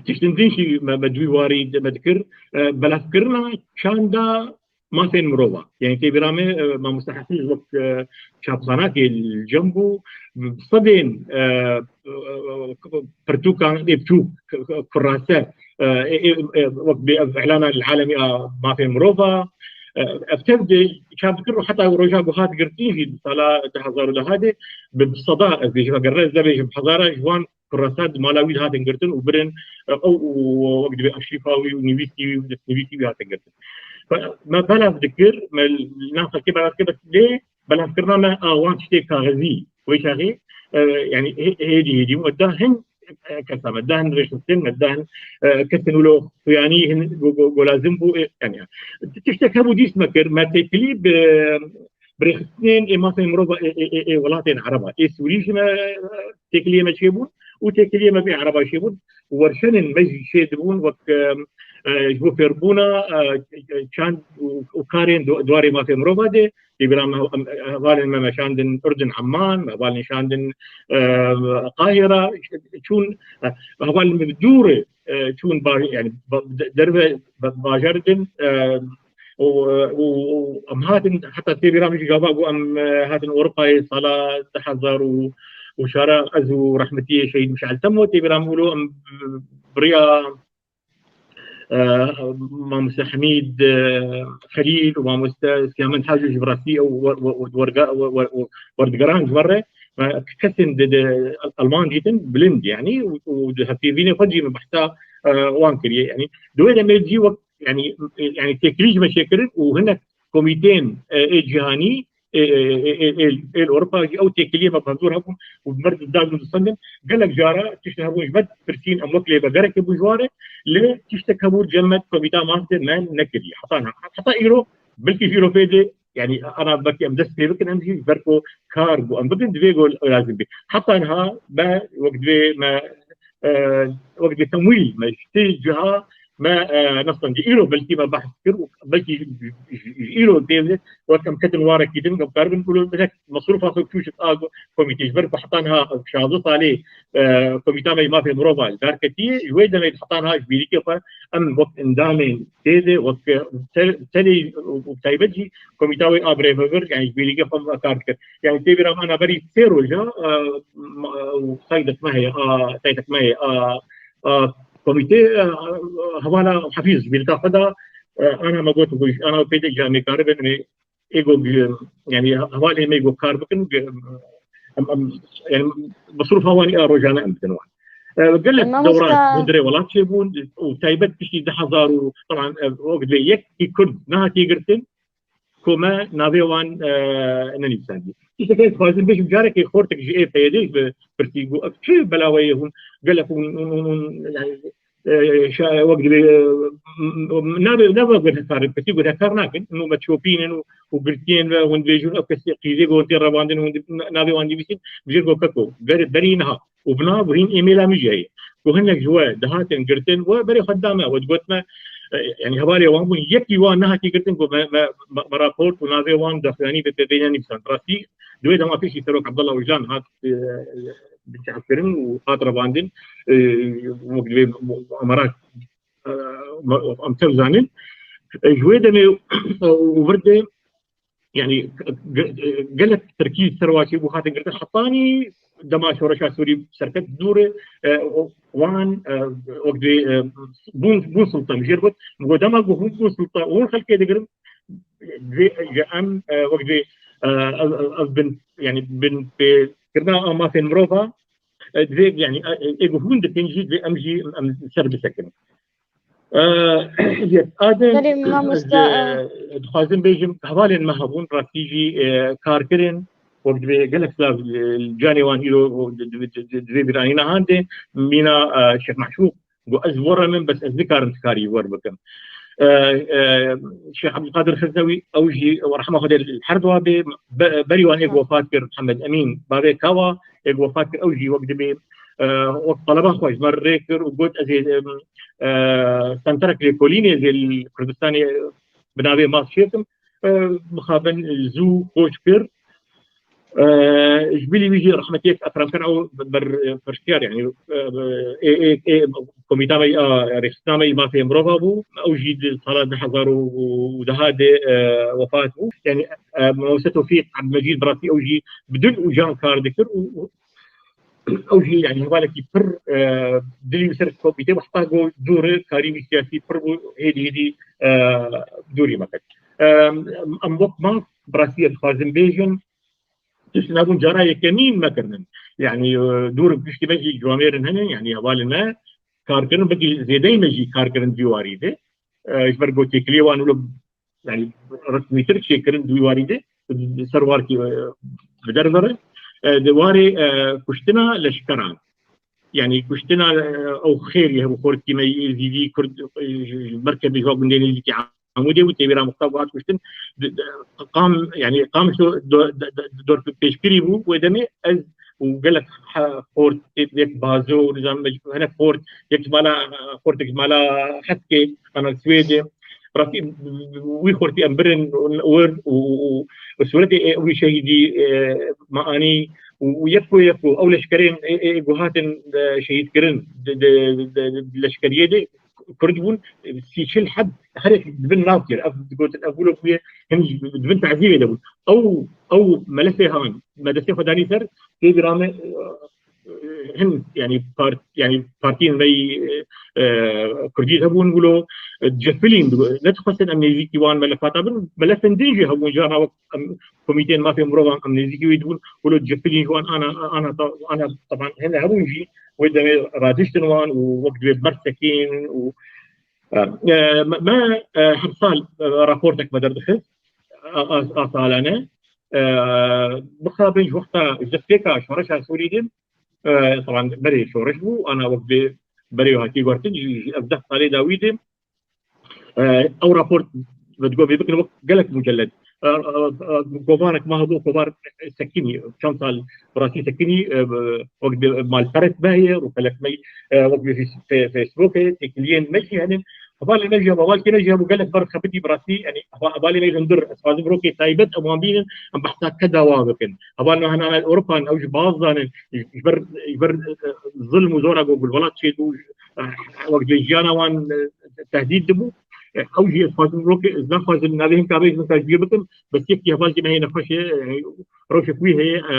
tiştin din jî me, me di wî warî de me dikir, e, belavkirina çanda mafên mirova. Yanî tê bîra me, e, mamoste Hesî ji wek, e, çapxanakê li cem bû, bi sedên, e, e, e, pirtûkan ê biçûk, kurase, e, ê, ê, ê, wek bê ev îlana li alemî a mafên mirova, e, ev tev de çap dikir û heta roja ku hat girtin jî di sala du hezar û deh de bi, bi seda, ez bêjim, eger ne ez nebêjim hezara ji wan kurasa di mala wî de hatin girtin û birin, e, ew û wek dibê arşîfa wî û nivîsî wî û destnivîsî wî hatin girtin. Fe-, me belav dikir, me li nav xelkê belav dikir, bes lê belavkirina me a wan tiştê kaxizî wê çaxê, e, yanî hê-, hêdî hêdî me da hin, e, kesa me da hin rêxistin, me da hin, e, kesên wilo xuyanî hin go, go, go lazim bû, e, yanî tiştek hebû dîs me kir, me têkilî bi, bi rêxistinên ê mafên mirova ê, ê, ê, ê welatên Ereba. Ê Sûrî jî me, e, têkiliyê me çêbûn û têkiliyê me vê Ereba çêbûn. Werşenên me jî çêdibûn wek, e, e, ji bo fêrbûna, e, çand û, û karên du-, di warê mafê mirova de. Tê bîra me, em, hevalên me meşandin Urdun, Emman, me hevalên şandin, e, Qahira, çûn, e, hevalên me bi dûr, e, çûn ba-, yanî ba-, de-, derve ba-, bajar din, e, û, û, û em hatin, heta tê bîra min jî gava ku em, e, hatin Ewropayê sala du hezar û çar, ez û rehmetiyê Şehîd Mişal Temo, tê bîra min wilo em, e, bi riya, e, mamoste Hemîd, e, Xelîl û mamoste Siyamend Hacî jî bi rastî ew wer-, wer-, wer-, werga-, wer-, wer-, werdigeran ji we re, me kesên di, di Alman dîtin bilind, yanî, û, û di hevpeyvînê xwe jî me behsa, e, wan kiriye. Yanî di wê demê jî wek, yanî, e, yanî têkilî ji me çêkirin û hinek komîteyên, e, ê cîhanî, ê, ê, ê, ê, ê, ê li Ewropa jî ew têkiliyê me bi huzûr hebûn û bi me re didagin û distendin. Gelek cara tişt hebûn ji me dipirsîn, em wek lêvegerekê bûn ji wan re, lê tiştek hebû cem me di komîta maf de me nekiriye. Heta niha, heta îro, belkî ji îro pê de, yanî ana belkî em dest pê bikin, em jî ji ber ku kar bû em bikin, divê ku lazim bê. Heta niha me wek divê me e, wek dê temwîl me ji tê ciha me, e, nasıl diyeyim, îro belkî me behs kir û belkî ji, ji, ji îro tê de wek em ketin warekî din, em karibin ku hinek mesrûfa xwe çûçik a komîtê, ji ber ku heta niha şazdeh salê, e, komîta me yê mafê mirova li dar ketiye, ji wê demê heta niha ji bîrîkê xwe em wek endamên tê de, wek te-, tenê û taybet jî komîta wê a birêvebir, yani ji bîrîkê xwe me kar dikir. Yani tê bîra me ana berî sê roja, e, ma-, û taybet me heye, a, taybet me heye, a, a, komîtê, e, hevala Hafîz ji bîrîka xwe da, e, ana me got, ana pê de ji em ê karibin, em ê ê got, yani hevalê me ê got kar bikin, em, em, yani mesrûfa wan a rojane em bidin wan. E, gelek Mamosta dewran hundirê welat çêbûn û taybet piştî du hezar û, teban, e, wek dibê yekî Kurd nehatiye girtin ku me navê wan, e, nenivîsandî. Tiştekê ez dixwazim bêjim, carekê xortek ji ê P Y D'ê ji min pirsî, got, ev çi belawe ye hûn gelek hûn, hûn, hûn, hûn, yani, e, şa-, wek dibê, e, m-, m-, nabe, nabe guhdekar, pirsî guhdekar nakin. Nû me çopînin û, û girtiyên ve hûn dibêjin, ev kesê qîzê ku hûn tê revandin, hûn di-, na-, navê wan nivîsîn, bijêr got keko, ber-, berî niha. Û bi nav û hîn emaila min jî heye. Ku hinek ji we dihatin girtin, we berê xwe dida me, we digot me, e, yani hevalê wan bûn, yekî wan nehatiye girtin ku me, me, me, me raport û navê wan daxuyanî bi pê ve nenivîsand. Rastî, di wê dema pêşî Serok Abdullah Ocalan hat, e, binçavkirin û hat revandin, e, wek divê amara, e, em tev zanin. E, ji wê demê, e, û vir de, yani, ge-, gelek Tirkî serwaçî bû hatin girtin. Hetanî dema şoreşa Sûrî serket dûr, e, wan, e, wek divê, e, bûn, bûn sultan. Jêr got, got dema ku hûn bûn sultan, hûn xelkê digirin, divê ji em, e, wek divê, e, ev, ev, ev bin, yani, bin pê kirina a mafên mirova, e, divê, yani, e, e, ê ku hûn dikin jî divê em jî em ser bisekin. E, yek, a din, Belê, mamosta, e, dixwazim bêjim, hevalên me hebûn, rastî jî, e, kar kirin, wek divê gelek silav, e, canê wan îro, o, di, di, di, di, divê bîranîna hande, mîna, e, Şêx Meşûq, got, ez were min, bes ez nikarim ti karî wer bikim. E, e, Şêx Ebdulkadir Xiznewî, ew jî, rehma Xwedê li her dua bê, be-, berî wan êk wefat kir, Mihemed Emîn, bavê Kawa, êk wefat kir, ew jî wek dibê, e, wek taleba xwe ji me rê kir û got, ez ê, em, e, senterek lêkolînê zê li Kurdistanê bi navê Mas çêkim, e, mixabin zû koç kir. E, ji bilî wî jî rehmetiyek Ekrem Kara û ber, e, pirsiyar, yani, e, e, e, e, komîta me ya rêxistina me yî mafê mirova bû. Ew jî di sala du hezar û deh de, e, wefat bû. Yani, e, Mamoste Tofîq Ebdulmecîd bi rastî ew jî bi dil û can kar dikir û, û ew jî, yani, hevalekî pir, e, dilî li ser komîtê bû, heta ku dûr karî wî siyasî pir bû, hêdî hêdî, e, dûrî me kir. E, em wek maf bi rastî ez dixwazim bêjim, tişt nebûn cara yekemîn me kirinin. Yani, e, dûr piştî me jî ciwamêrin hene, yani, hevalên me kar kirin, belkî zêdeyî me jî kar kirin di wî warî de. E, ji ber ku têkiliyê wan wilo, yani, resmîtir çêkirin di wî warî de, di ser warkî, e, bi derve re, e, di warê, e, kuştina leşkeran. Yani, kuştina, e, ew xêrî hebû, xortî me yê Êzîdî Kurd, e, ji, ji merkezê ji gundê nêzîkî Amûdê bû, tê bîra mixtab hat kuştin. Di, di, qam, yani, qam şu do-, de, de, dor pêşkirî bû, wê demê ez û gelek he-, xort, yek Bazo, nizam, hinek xort, yek ji mala, xortek ji mala Hetkê, ana Swêdê. Rastî, wî xortî em birin wir û, û, û sûretê ê wî şehîdî, e, me anî û, û yek ku yek ku ew leşkerên ê, ê, ê ku hatin, e, şehîd kirin di, di, di, di leşkeriyê de Kurd bûn, sî çil heb her yek di bin nav kir. Ev digotin, ev wilo bûye, hin di bin tezîvê de bûn. Ew, ew melefê han, me destê xwe danî ser, tê bîra me, e, hin, yani, part-, yani, partiyên me yî, e, e, Kurdî hebûn wilo, e, cefilîn, ne dixwestin em nêzîkî wan melefata bin, melefên din jî hebûn, carna wek em komîteyên mafê mirovan em nêzîkî wê dibûn, wilo cefilîn ji wan ana, ana, ana, teban hene hebûn jî, wê demê radiştin wan û wek divê bersekîn û, e, e, me, me, e, her sal, e, raportek me derdixist, a, a, a salane, e, mixabin ji wexta ji destpêka şoreşa Sûrî de, e, teban berê şoreş bû, ana wek divê berê hatî guhertin, ji, ji ev deh salê dawî de, e, ew raport, me digot vê bikin wek gelek mucellet. e, e, e, kovanek me hebû, kovar sekinî, çend sal bi rastî sekinî, e, wek bi malperet me heye, rûpelek me, e, wek bi fes-, fe-, Facebookê, têkiliyên me jî hene. Hevalên me jî, hevalkê me jî hebû gelek ber xebitî bi rastî, yanî heva-, hevalê me jî hundir, ez dixwazim rokê taybet em wan bînin, em behsa keda wan bikin. Hevalên me hene Ewropan, ew jî baz zanin, ji ber, ji ber, e, zilm û zora ku li welat çêbû, e, wek jiyana wan, e, tehdît dibû. E, ew jî ez dixwazim rokê, ez naxwazim navê hinka bêjim, hinka ji bîr bikim, bes yekî hevalkê me heye nexweş e, e, rewşek wî heye, e,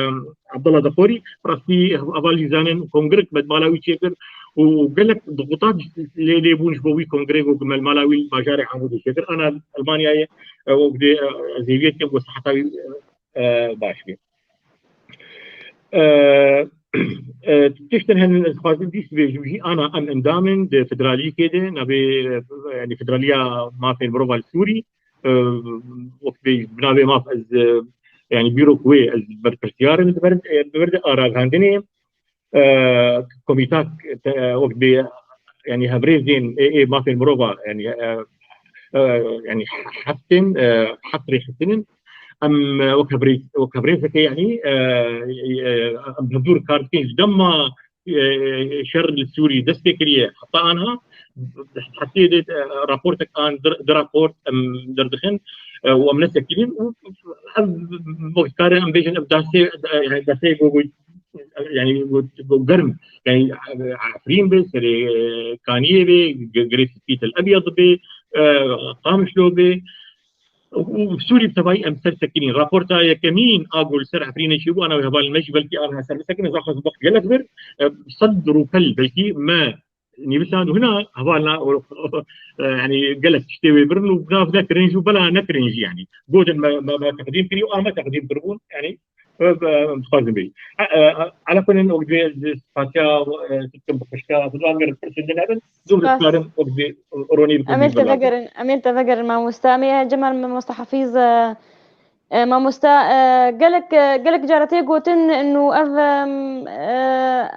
Abdullah Deqorî, rastî heval jî zanin, kongrek me di mala wî çêkir û gelek dixutat lê, lê bûn ji bo wî kongrê ku me li mala wî li bajarê Amûdê çêkir. Ana Elmanyayê, e, wek dê, e, ez hêviyê dikim ku siheta wî, e, e, baş be. E, e, tiştin hene ez dixwazim dîs bêjim jî, ana em endam in di federalîkê de, navê, e, yanî Federaliya Mafên Mirova li Sûrî, e, wek bê, bi navê maf ez, e, yanî bîrok wê ez berpirsiyar im, di ber, e, di ber de araxandinê, e, komîtak, e, wek bê, yanî hevrêzên ê, ê mafên mirova, yanî, e, e, yanî heft in, e, heft rêxistin in. Em, e, wek hevrêz, wek hevrêzekê, yanî, e, e, em bi hevdûr kar dikin ji dema, e, şer li Sûrî dest pê kiriye heta anha, hefteyê de, e, raportek an, di, di raport em derdixin, e, û em nesekînin û ev, wek kare em bêjin, ev destê, e, destê ku, ku, yanî ku, ku germ, yanî Efrîn be, serê, e, Kaniyê be, G-, Girê Spî Tel Ebyad be, e, Qamişlo be, û Sûrî bi tevayî em ser sekinîn. Raporta yekemîn a ku li ser Efrînê çêbû, ana wê hevalên me jî belkî aniha ser bisekinin, ez naxwazim wext gelek bir, e, sed rûpel belkî me nivîsand û hina hevalna, e, yanî gelek tiştê wê birin û nav nekirin jî û bela nekirin jî, yanî gotin me, me, me teqdîm kirî û a me teqdîm kiribûn, yanî, e, e, dixwazin bêjin. E, e, ala kulin, wek divê spasiya, e, dikim bi xwişka, bi wan gelek pirsên din hebin, zû Spas. Dikarim wek divê ronî bikim. Em ê li te vegerin, em ê li te vegerin mamosta. Em ê Cemal mamosta Hafîz, e, e, mamosta, e, gelek, e, gelek cara tê gotin, û ev, em, e,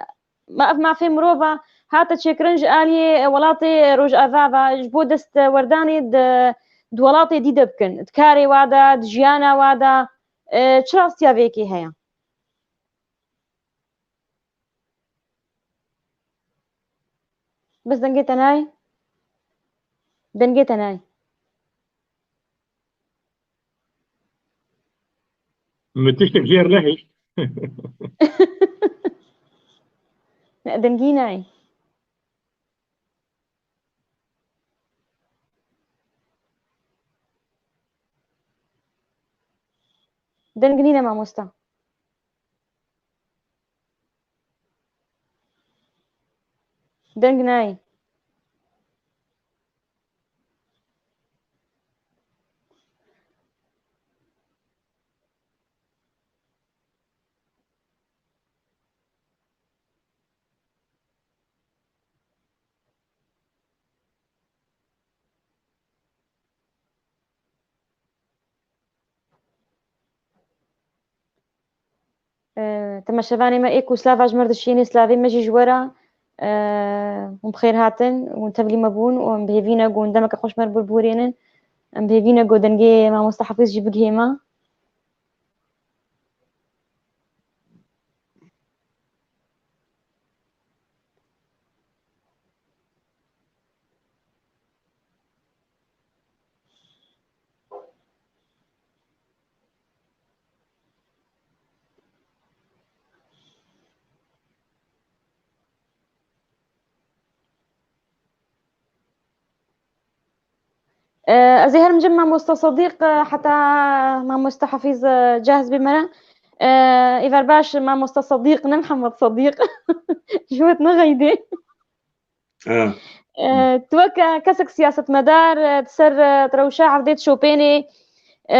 Ma-, ev mafê mirova hate çêkirin ji aliyê welatê Rojava ve, ji bo dest werdanê di, di welatê dî de bikin. Di karê wa de, di jiyana wa de, e, çi rastiya vê yekê heye? Bes dengê te nayê? Dengê te nayê. Min tiştek jêr nehişt. Ne, dengî nayê. Deng nîne mamosta. Deng nayê. E, temaşevanê me ê ku slava ji me re dişînê, slavê me jî ji we re, e, hûn bi xêr hatin, hûn tevlî me bûn û em bi hêvî ne ku hûn demeke xweş me re bibûrênin. Em bi hêvî ne ku dengê mamoste Hafîz jî bigihê me. Ee, ez ê herim cem mamosta Sadiq, e, heta mamosta Hafiz, e, cahz bê me re. Ee, êvar baş mamosta Sadiq, ne Mihemed Sadiq. Ji we nexeydê. Ha. Ee, tu wek, e, kesek siyasetmedar, e, di ser, e, di rewşa hevdê dişopênê, e,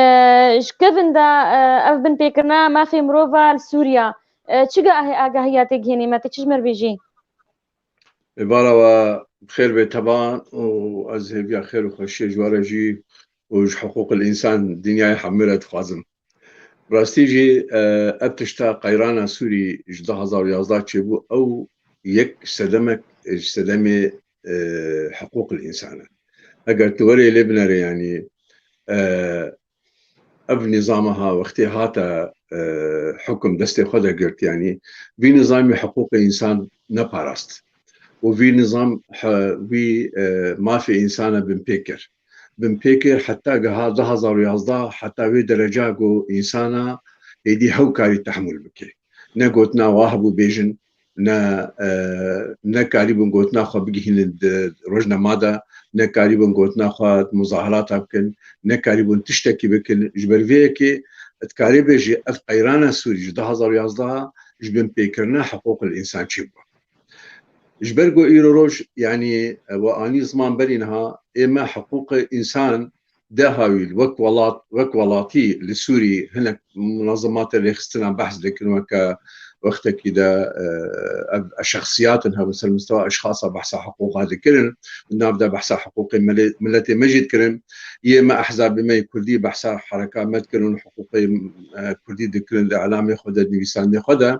ji kevin de, e, ev binpêkirina mafê mirova li Sûriya, e, çi gahê agahiya tê gihênê me, tê çi ji me re bêjî? Êvara we bi xêr bê tevan û ez hêviya xêr û xweşiyê ji we re jî û ji hiqûqil însan dinyayê hemû re dixwazim. Rastî jî, e, ev tişta qeyrana Sûrî ji du hazar û yazdeh çêbû, ew yek sedemek ji sedemê, e, hiqûqil însan e. Eger tu werê lê binere, yanî, e, Ev nîzama ha wextê hate, e, hukum destê xwe de girt, yanî vî nîzamî hiqûqê însan neparast û vî nîzam he-, wî, e, mafê însana binpê kir. Binpê kir heta giha du hezar û yazdeh, heta wê dereca ku însana êdî hew karî tehmûl bike. Ne gotina wa hebû bêjin, ne, e, nekarîbûn gotina xwe bigihînin di rojnama de, nekarîbûn gotina xwe di muzaherata bikin, nekarîbûn tiştekî bikin. Ji ber vê yekê dikarê bêjî ev qeyrana Sûrî ji du hezar û yazdeh ji binpêkirina hiqûqil însan çêbû. Ji ber ku îro roj, yanî, e, we anî ziman berî niha, ê me hiqûqê însan de hawîl, wek welat, wek welatî li Sûrî hinek munazematê rêxistina behs dikin, weke wextekî de, e, ev, ev şexsiyatin hebin ser mistewa eşxasa behsa hiqûqa dikirin, di nav de behsa hiqûqê milê-, miletê me jî dikirin. Yê me ehzabê me yê kurdî behsa hereka me dikirin, hiqûqê, e, kurdî dikirin di elamê xwe de, di nivîsandinê xwe de.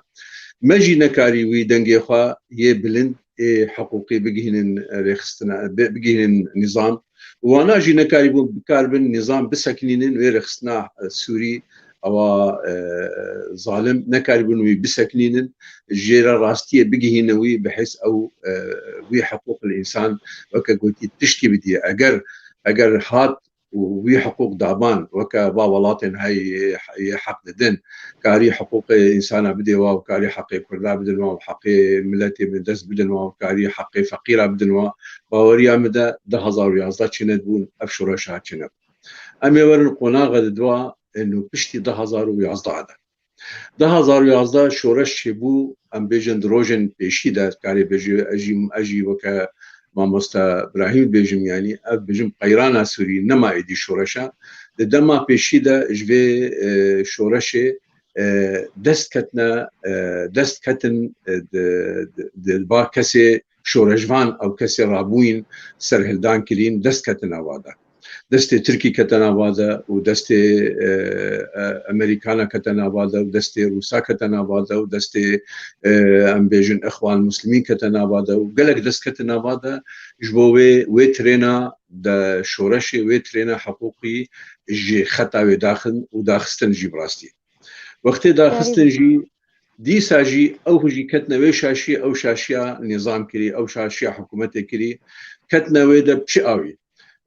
Me jî nekarî wî dengê xwe yê bilind ê hiqûqî bigihînin rêxistina, bi-, bigihînin nîzam. Wana jî nekarîbûn bikaribin nîzam bisekinînin, wê rêxistina, e, Sûrî, ewa, e, zalim, nekarîbûn wî bisekinînin, jê re rastiyê bigihîne wî, bi hêz ew, e, wî hiqûqil însan weke gotî tiştî bidî. Eger, eger hat û wî hiqûq daban, weke va welatên hey yê heq didin, karî hiqûqê însana bidê wa û karî heqê kurda bidin wa û heqê miletê bindest bidin wa û karî heqê feqîra bidin wa, baweriya min de du hezar û yazdeh çênedibûn, ev şoreşa çênebû. Em ê werin qonaxe di dua ên û piştî du hezar û yazdeh de. Du hezar û yazdeh şoreş çêbû, em bêjin di rojên pêşî de, karê bêjî, ez jî, ez jî weke mamoste Birahîm bêjim, yanî ev bêjim qeyrana Sûrî nema êdî şoreş e. Di dema pêşî de ji vê, e, şoreşê, e, dest ketine, e, dest ketin, e, di, di, di ba kesê şoreşvan ew kesê rabûyîn serhildan kirîn, dest ketine va de. Destê Tirkî kete nava de û destê, e, e, Amerîkana kete nava de û destê Rûsa kete nava de û destê, e, em bêjin Îxwan Muslimîn kete nava de û gelek dest kete nava de ji bo wê, wê trêna de şoreşê, wê trêna hiqûqî ji xeta wê daxin û daxistin jî bi rastî. Wextê daxistin jî, dîsa jî ew jî ketine wê şaşiyê, ew şaşiya nîzam kirî, ew şaşiya hikûmetê kirî, ketine wê de bi çi awî?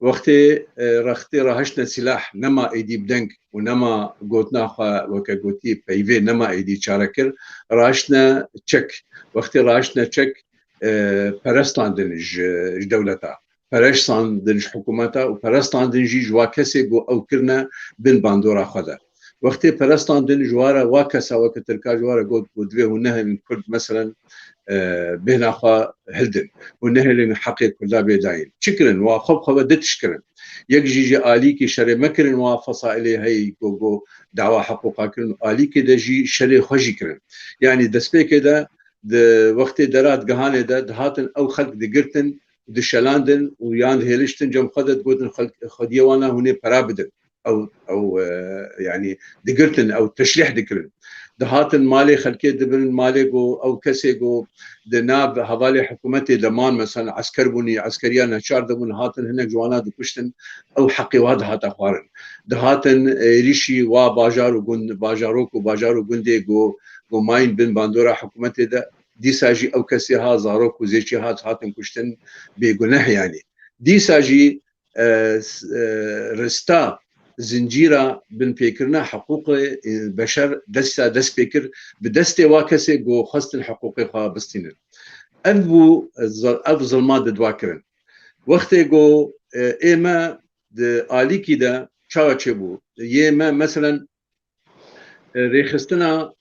Wextê, e, rextê rahiştine sîlah, nema êdî bi deng û nema gotina xwe weke gotî peyvê nema êdî çare kir, rahiştine çek. Wextê rahiştine çek, e, perestandin ji, ji dewleta. Perestandin ji hikûmeta û perestandin jî ji wa kesê ku ew kirine bin bandora xwe de. Wextê perestandin ji ware wa kesa weke Tirka ji ware got ku divê hûn nehêlin Kurd, meselen, e, bêhna xwe hildin. Hûn nehêlin heqê Kurda bê dayîn. Çi kirin? Wa xwe bi xwe ve du tişt kirin. Yek jî ji alîkî şerê me kirin, wa fesailê heyî ku, ku dawa hiqûqa kirin, alîkê de jî şerê xwe jî kirin. Yanî destpêkê de di wextê dera digihanê de dihatin ew xelk digirtin, dişelandin û yan dihêliştin cem xwe de digotin xelk, xwediyê wana hûn ê pera bidin. Ew, ew, e, yanî digirtin, ew teşrîh dikirin. Dihatin malê xelkê dibirin, malê ku ew kesê ku di nav hevalê hikûmetê de man, mesela esker bûnî, eskeriya neçar de bûn, hatin hinek ji wana dikuştin, ew heqê wa dihata xwarin. Dihatin êrîşî wa bajar û gund, bajarok û bajar û gundê ku, ku mayîn bin bandora hikûmetê de, dîsa jî ew kesê ha, zarok û zêçî hat, hatin kuştin bêguneh yanî. Dîsa jî, e, s-, e, rista, zincîra binpêkirina hiqûqê, e, beşer desta dest pê kir, bi destê wa kesê ku xwestin hiqûqê xwe bistînin. Ev bû, e, zil-, ev zilma di dwa kirin. Wextê ku, e, ê me di alîkî de çawa çêbû? Yê me, meselen, e, rêxistina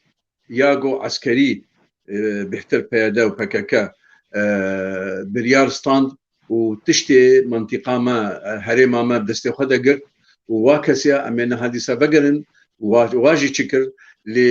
ya go eskerî, e, bêhtir P Y D û P K K, e, biryar stand û tiştê mintîqa me, e, herêma me bi destê xwe de girt û wa kesiya em ê niha dîsa vegerin, wa, wa jî çi kir? Lê,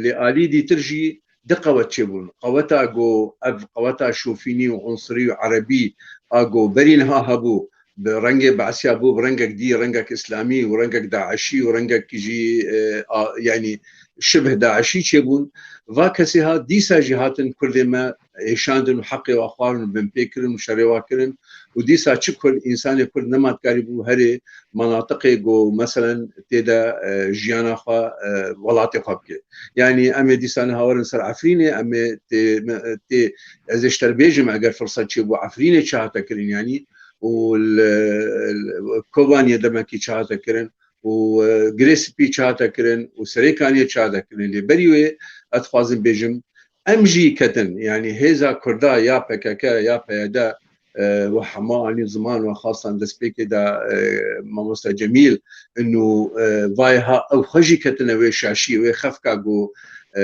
lê alî dîtir jî di qewet çêbûn. Qeweta go ev qeweta şofînî û unsirî û erebî a go berî niha hebû, bi rengê Be'siya bû, bi rengek dî, rengek îslamî û rengek daişî û rengek jî, e, a, yanî şibh daişî çêbûn. Va kesê ha dîsa jî hatin Kurdê me êşandin û heqê wa xwarin û binpê kirin û şerê wa kirin. Û dîsa çi Kurd, însanê Kurd nema dikarîbû herê manatiqê ku meselen tê de, e, jiyana xwe, e, welatê xwe bike. Yanî em ê dîsa niha werin ser Efrînê, em ê tê, me, tê, ez ê ji te re bêjim, eger firsat çêbû, Efrînê çi hate kirin, yanî û li, li Kobaniyê demekî çi hate kirin û, e, Girê Spî çi hate kirin û Serêkaniyê çi hate kirin. Lê berî wê ez dixwazim bêjim, em jî ketin, yanî hêza Kurda ya P K K ya P Y D, e, we hema anî ziman we xastan destpêkê de, e, mamoste Cemîl, inu, e, vay ha ew xwe jî ketine wê şaşî, wê xefka ku, e,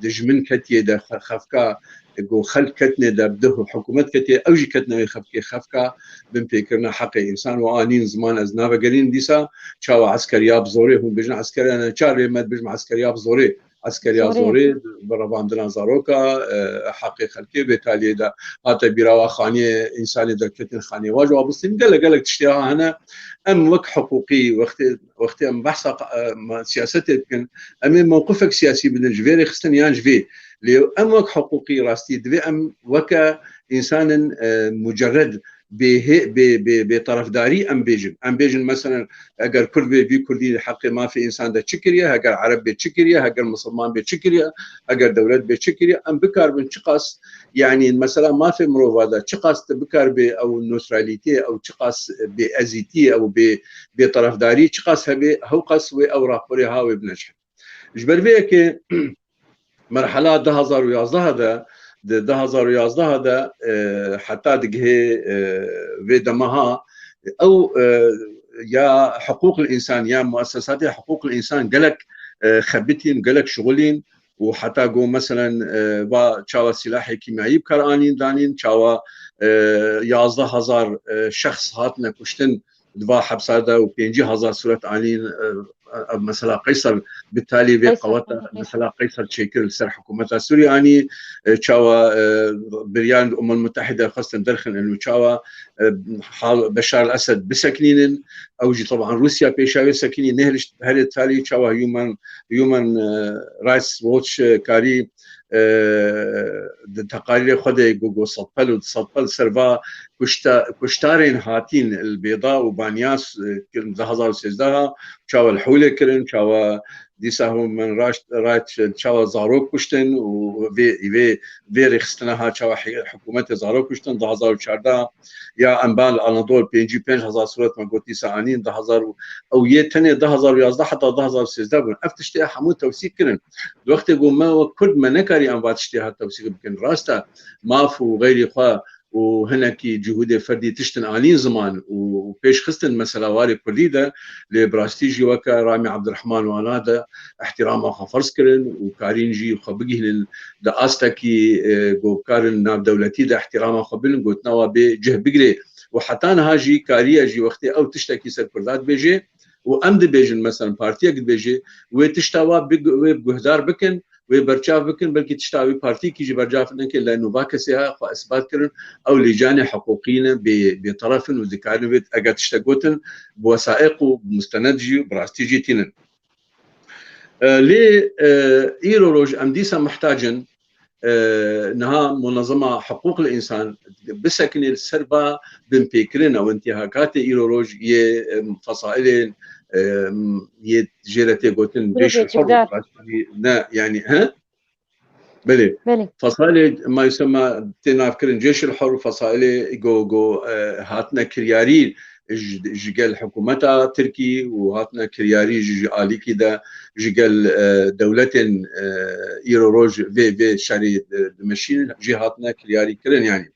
dijmin ketiye de, xe-, xefka ku xelk ketine de, bi dih û hikûmet ketiye, ew jî ketine wê xefkê, xefka binpêkirina heqê însan. We anîn ziman, ez navegerînim dîsa, çawa eskeriya bi zorê, hûn bêjin eskeriya neçar, lê me dibêjin eskeriya bi zorê. Eskeriya zorê. Zorê, bi revandina zaroka, e, heqê xelkê vê taliyê de hate bîra wa, xaniyê însanê derketin, xaniyê wa ji wa bistîn. Gelek, gelek tiştê ha hene. Em wek hiqûqî, wextê, wextê em behsa, e, ma-, siyasetê dikin, em ê mewqifek siyasî bidin ji vê rêxistin yan ji vê. Lê em wek hiqûqî rastî divê em weke însanin, e, mucerred bê hê-, bê, bê, bê tarafdarî em bêjin. Em bêjin, meselen, eger Kurd bê, vî Kurdî heqê mafê însan de çi kiriye, heger Ereb bê çi kiriye, heger Misilman bê çi kiriye, heger dewlet bê çi kiriye, em bikaribin çiqas, yanî mesela mafê mirova de çiqas tu bikaribê ew neutralîtê, ew çiqas bêezîtî, ew bê, bêtarafdarî çiqas hebe, hewqas wê ew raporê ha wê bine cih. Ji ber vê yekê merhela du hazar û yazdeh de, di du hazar û yazdeh de, e, heta digihê, e, vê dema ha, ew, e, ya hiqûqil însan, ya muessesatê hiqûqil însan gelek, e, xebitîn, gelek şixulîn û heta got, meselen, e, va çawa sîlahê kîmyayî bi kar anîn, danîn, çawa, e, yazdeh hezar, e, şexs hatine kuştin, di va hepsa de û pêncî hezar suret anîn, e, ev mesela Qeyser bi talî vê Qeyser, qeweta, tamam, Qeyser. Mesela Qeyser çêkir li ser hikûmeta Sûriyê anî, e, çawa, e, biryarên Umem Mutehîde xwestin derxin û çawa, e, hal Beşar el Esed bisekinînin, ew jî teban Rûsya pêşa wê sekinî, nehliş herê talî çawa Human, Human, e, Rights Watch, e, karî e, di teqarîrê xwe de got, got sedpel û sedpel ser va kuşta-, kuştarên hatîn li Bêda û Banyas, e, kirin du hazar û sêzdeh, çawa li Hewlê kirin, çawa dîsa Human Rights, çawa zarok kuştin û vê, vê, vê rêxistina ha çawa hi-, hikûmetê zarok kuştin du hazar û çardeh, ya Enbal Anadol pêncî û pênc hezar suret me got dîsa anîn du hazar û, ew yê tenê du hazar û yazdeh heta du hazar û sêzdeh bûn. Ev tiştê hemû tewsîk kirin. Di wextê ku me wek Kurd me nekarî em va tiştê ha tewsîk bikin. Rast e, maf û xeyrî xwe û hinekî cihûdê ferdî tiştin anîn ziman û, û pêş xistin mesela warê Kurdî de, lê bi rastî jî weke Ramî Ebdirehman wana de ihtirama xwe ferz kirin û karîn jî xwe bigihînin di astekî, e, ku karin navdewletî de ihtirama xwe binin, gotina wa bê cih bigirê. Û heta niha jî kariye jî wextê ew tiştekî ser Kurda dibêje û em dibêjin, meselen partiyek dibêje, wê tişta wa big-, wê guhdar bikin, wê berçav bikin, belkî tişta wî partiyekî jî berçav neke, lê nûva kesê ha xwe isbat kirin, ew lîcanê hiqûqî ne, bê, bêteref in û dikarin wê, eger tiştek gotin, bi wesaîq û mustened jî, bi rastî jî tînin. E, lê, e, îro roj em dîsa mihtac in, e, niha munezema hiqûqil însan bisekinê li ser va binpêkirin ew intîhakatê îro roj yê, e, fesailên, e, yê jê re tê gotin Yê cêşil hur, cêkdar. Rastî ne, yanî, he? Belê. Belê. Fesalê mayusema tê navkirin cêşil hur, fesalê go, go, e, hatine kiryarî ji, ji gel hikûmeta Tirkî û hatine kiryarî ji, ji alîkî de ji gel, e, dewletên, e, îro roj vê, vê şerî, e, dimeşînin jî hatine kiryarî kirin. Yanî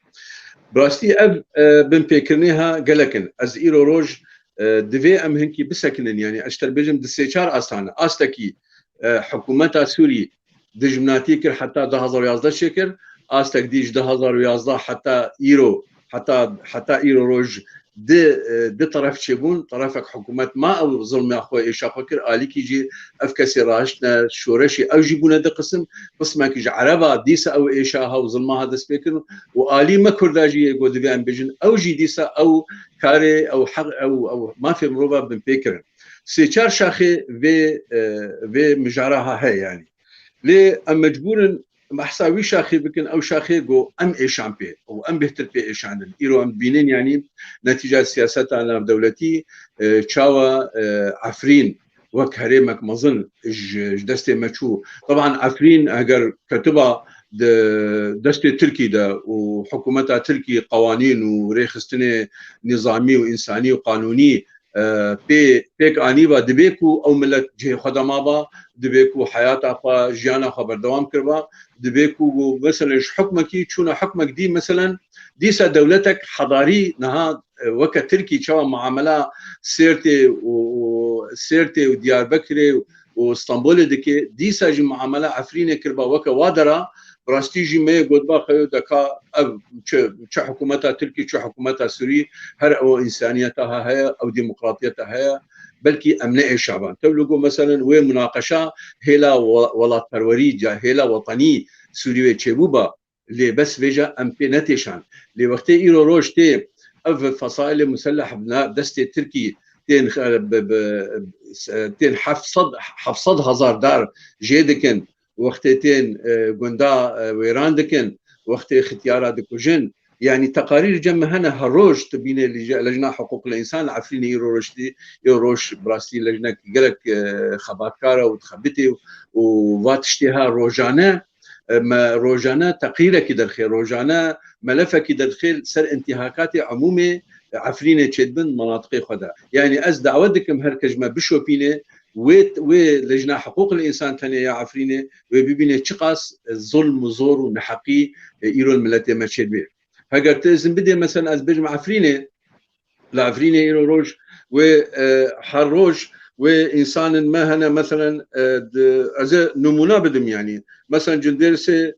bi rastî ev, e, binpêkirinê ha gelek in. Ez îro roj, e, divê em hinkî bisekinin. Yanî ez ji te bêjim di sê çar astan, astekî, e, hikûmeta Sûrî dijminatî kir, heta du hazar û yazdeh çêkir. Astek dî ji du hazar û yazdeh heta îro, heta, heta îro roj di, e, di teref çêbûn. Terefek hikûmet ma ew zilma xwe, êşa xwe kir, alîkî jî ev kesê rahiştine şoreşê, ew jî bûne di qisim, qismekî ji Ereba dîsa ew êşa ha û zilma ha dest pê kirin û alî me Kurda jî yê ku divê em bêjin, ew jî dîsa ew karê, ew heq, ew, ew mafê mirova binpê kirin. Sê çar şaxê vê, e, vê mijara ha heye yanî. Lê em mecbûr in behsa wî şaxê bikin, ew şaxê ku em êşan pê û em bêhtir pê êşan in. Îro em dibînin, yanî netîca siyaseta navdewletî, e, çawa, e, Efrîn wek herêmek mezin ji, ji destê me çû. Teban Efrîn eger ketiba di destê Tirkî de û hikûmeta Tirkî qewanîn û rêxistinê nîzamî û însanî û qanûnî, e, pê, pêk anîba, dibê ku ew milet cihê xwe de maba, dibê ku heyata xwe, jiyana xwe berdewam kiriba, dibê ku, ku, meselen, ji hukmekî çûna hukmek dî, meselen, dîsa dewletek hedarî niha, e, weke Tirkî çawa muamela Sêrtê û, û Sêrtê û Diyarbekirê û Stenbolê dike, dîsa jî muamela Efrînê kiriba weke wa dera, bi rastî jî me yê gotba xeyo deka ev çi, çi hikûmeta Tirkî, çi hikûmeta Sûrî, her ew însaniyeta ha heye, ew demokratiyeta heye, belkî em ne êşaban. Tevlî ku, meselen, wê munaqeşa hêla we-, welatperwerî, ca hêla wetanî Sûrî wê çêbûba, lê bes vêca em pê netêşan. Lê wextê îro roj tê ev fesailê muselleh bi na-, destê Tirkî tên, bi, bi, tên heft sed, heft sed hezar dar jê dikin, wextê tên, e, gunda, e, wêran dikin, wextê xityara dikujin. Yanî teqarîr cem me hene, her roj tu bînê lij-, lejna hiqûqil însan li Efrînê îro roj tê, îro roj bi rastî lejnek gelek, e, xebatkar e û dixebitê û, û va tiştê ha rojane, e, me rojane teqrîrekî derxê, rojane melefekî derxê li ser intîhakatê emûmê Efrînê çêdibin menatiqê xwe de. Yanî ez dawet dikim her kes ji me bişopîne, wê, wê lejna hiqûqil însan tenê ya Efrînê, wê bibîne çiqas, e, zulm û zor û neheqî, e, îro li miletê me çêdibê. Heger tu izin bidê, meselen, ez bêjim Efrînê, li Efrînê îro roj wê, e, her roj wê însanên me hene, meselen, e, di, ez ê nimûne bidim, yanî, meselen, Cindêrsê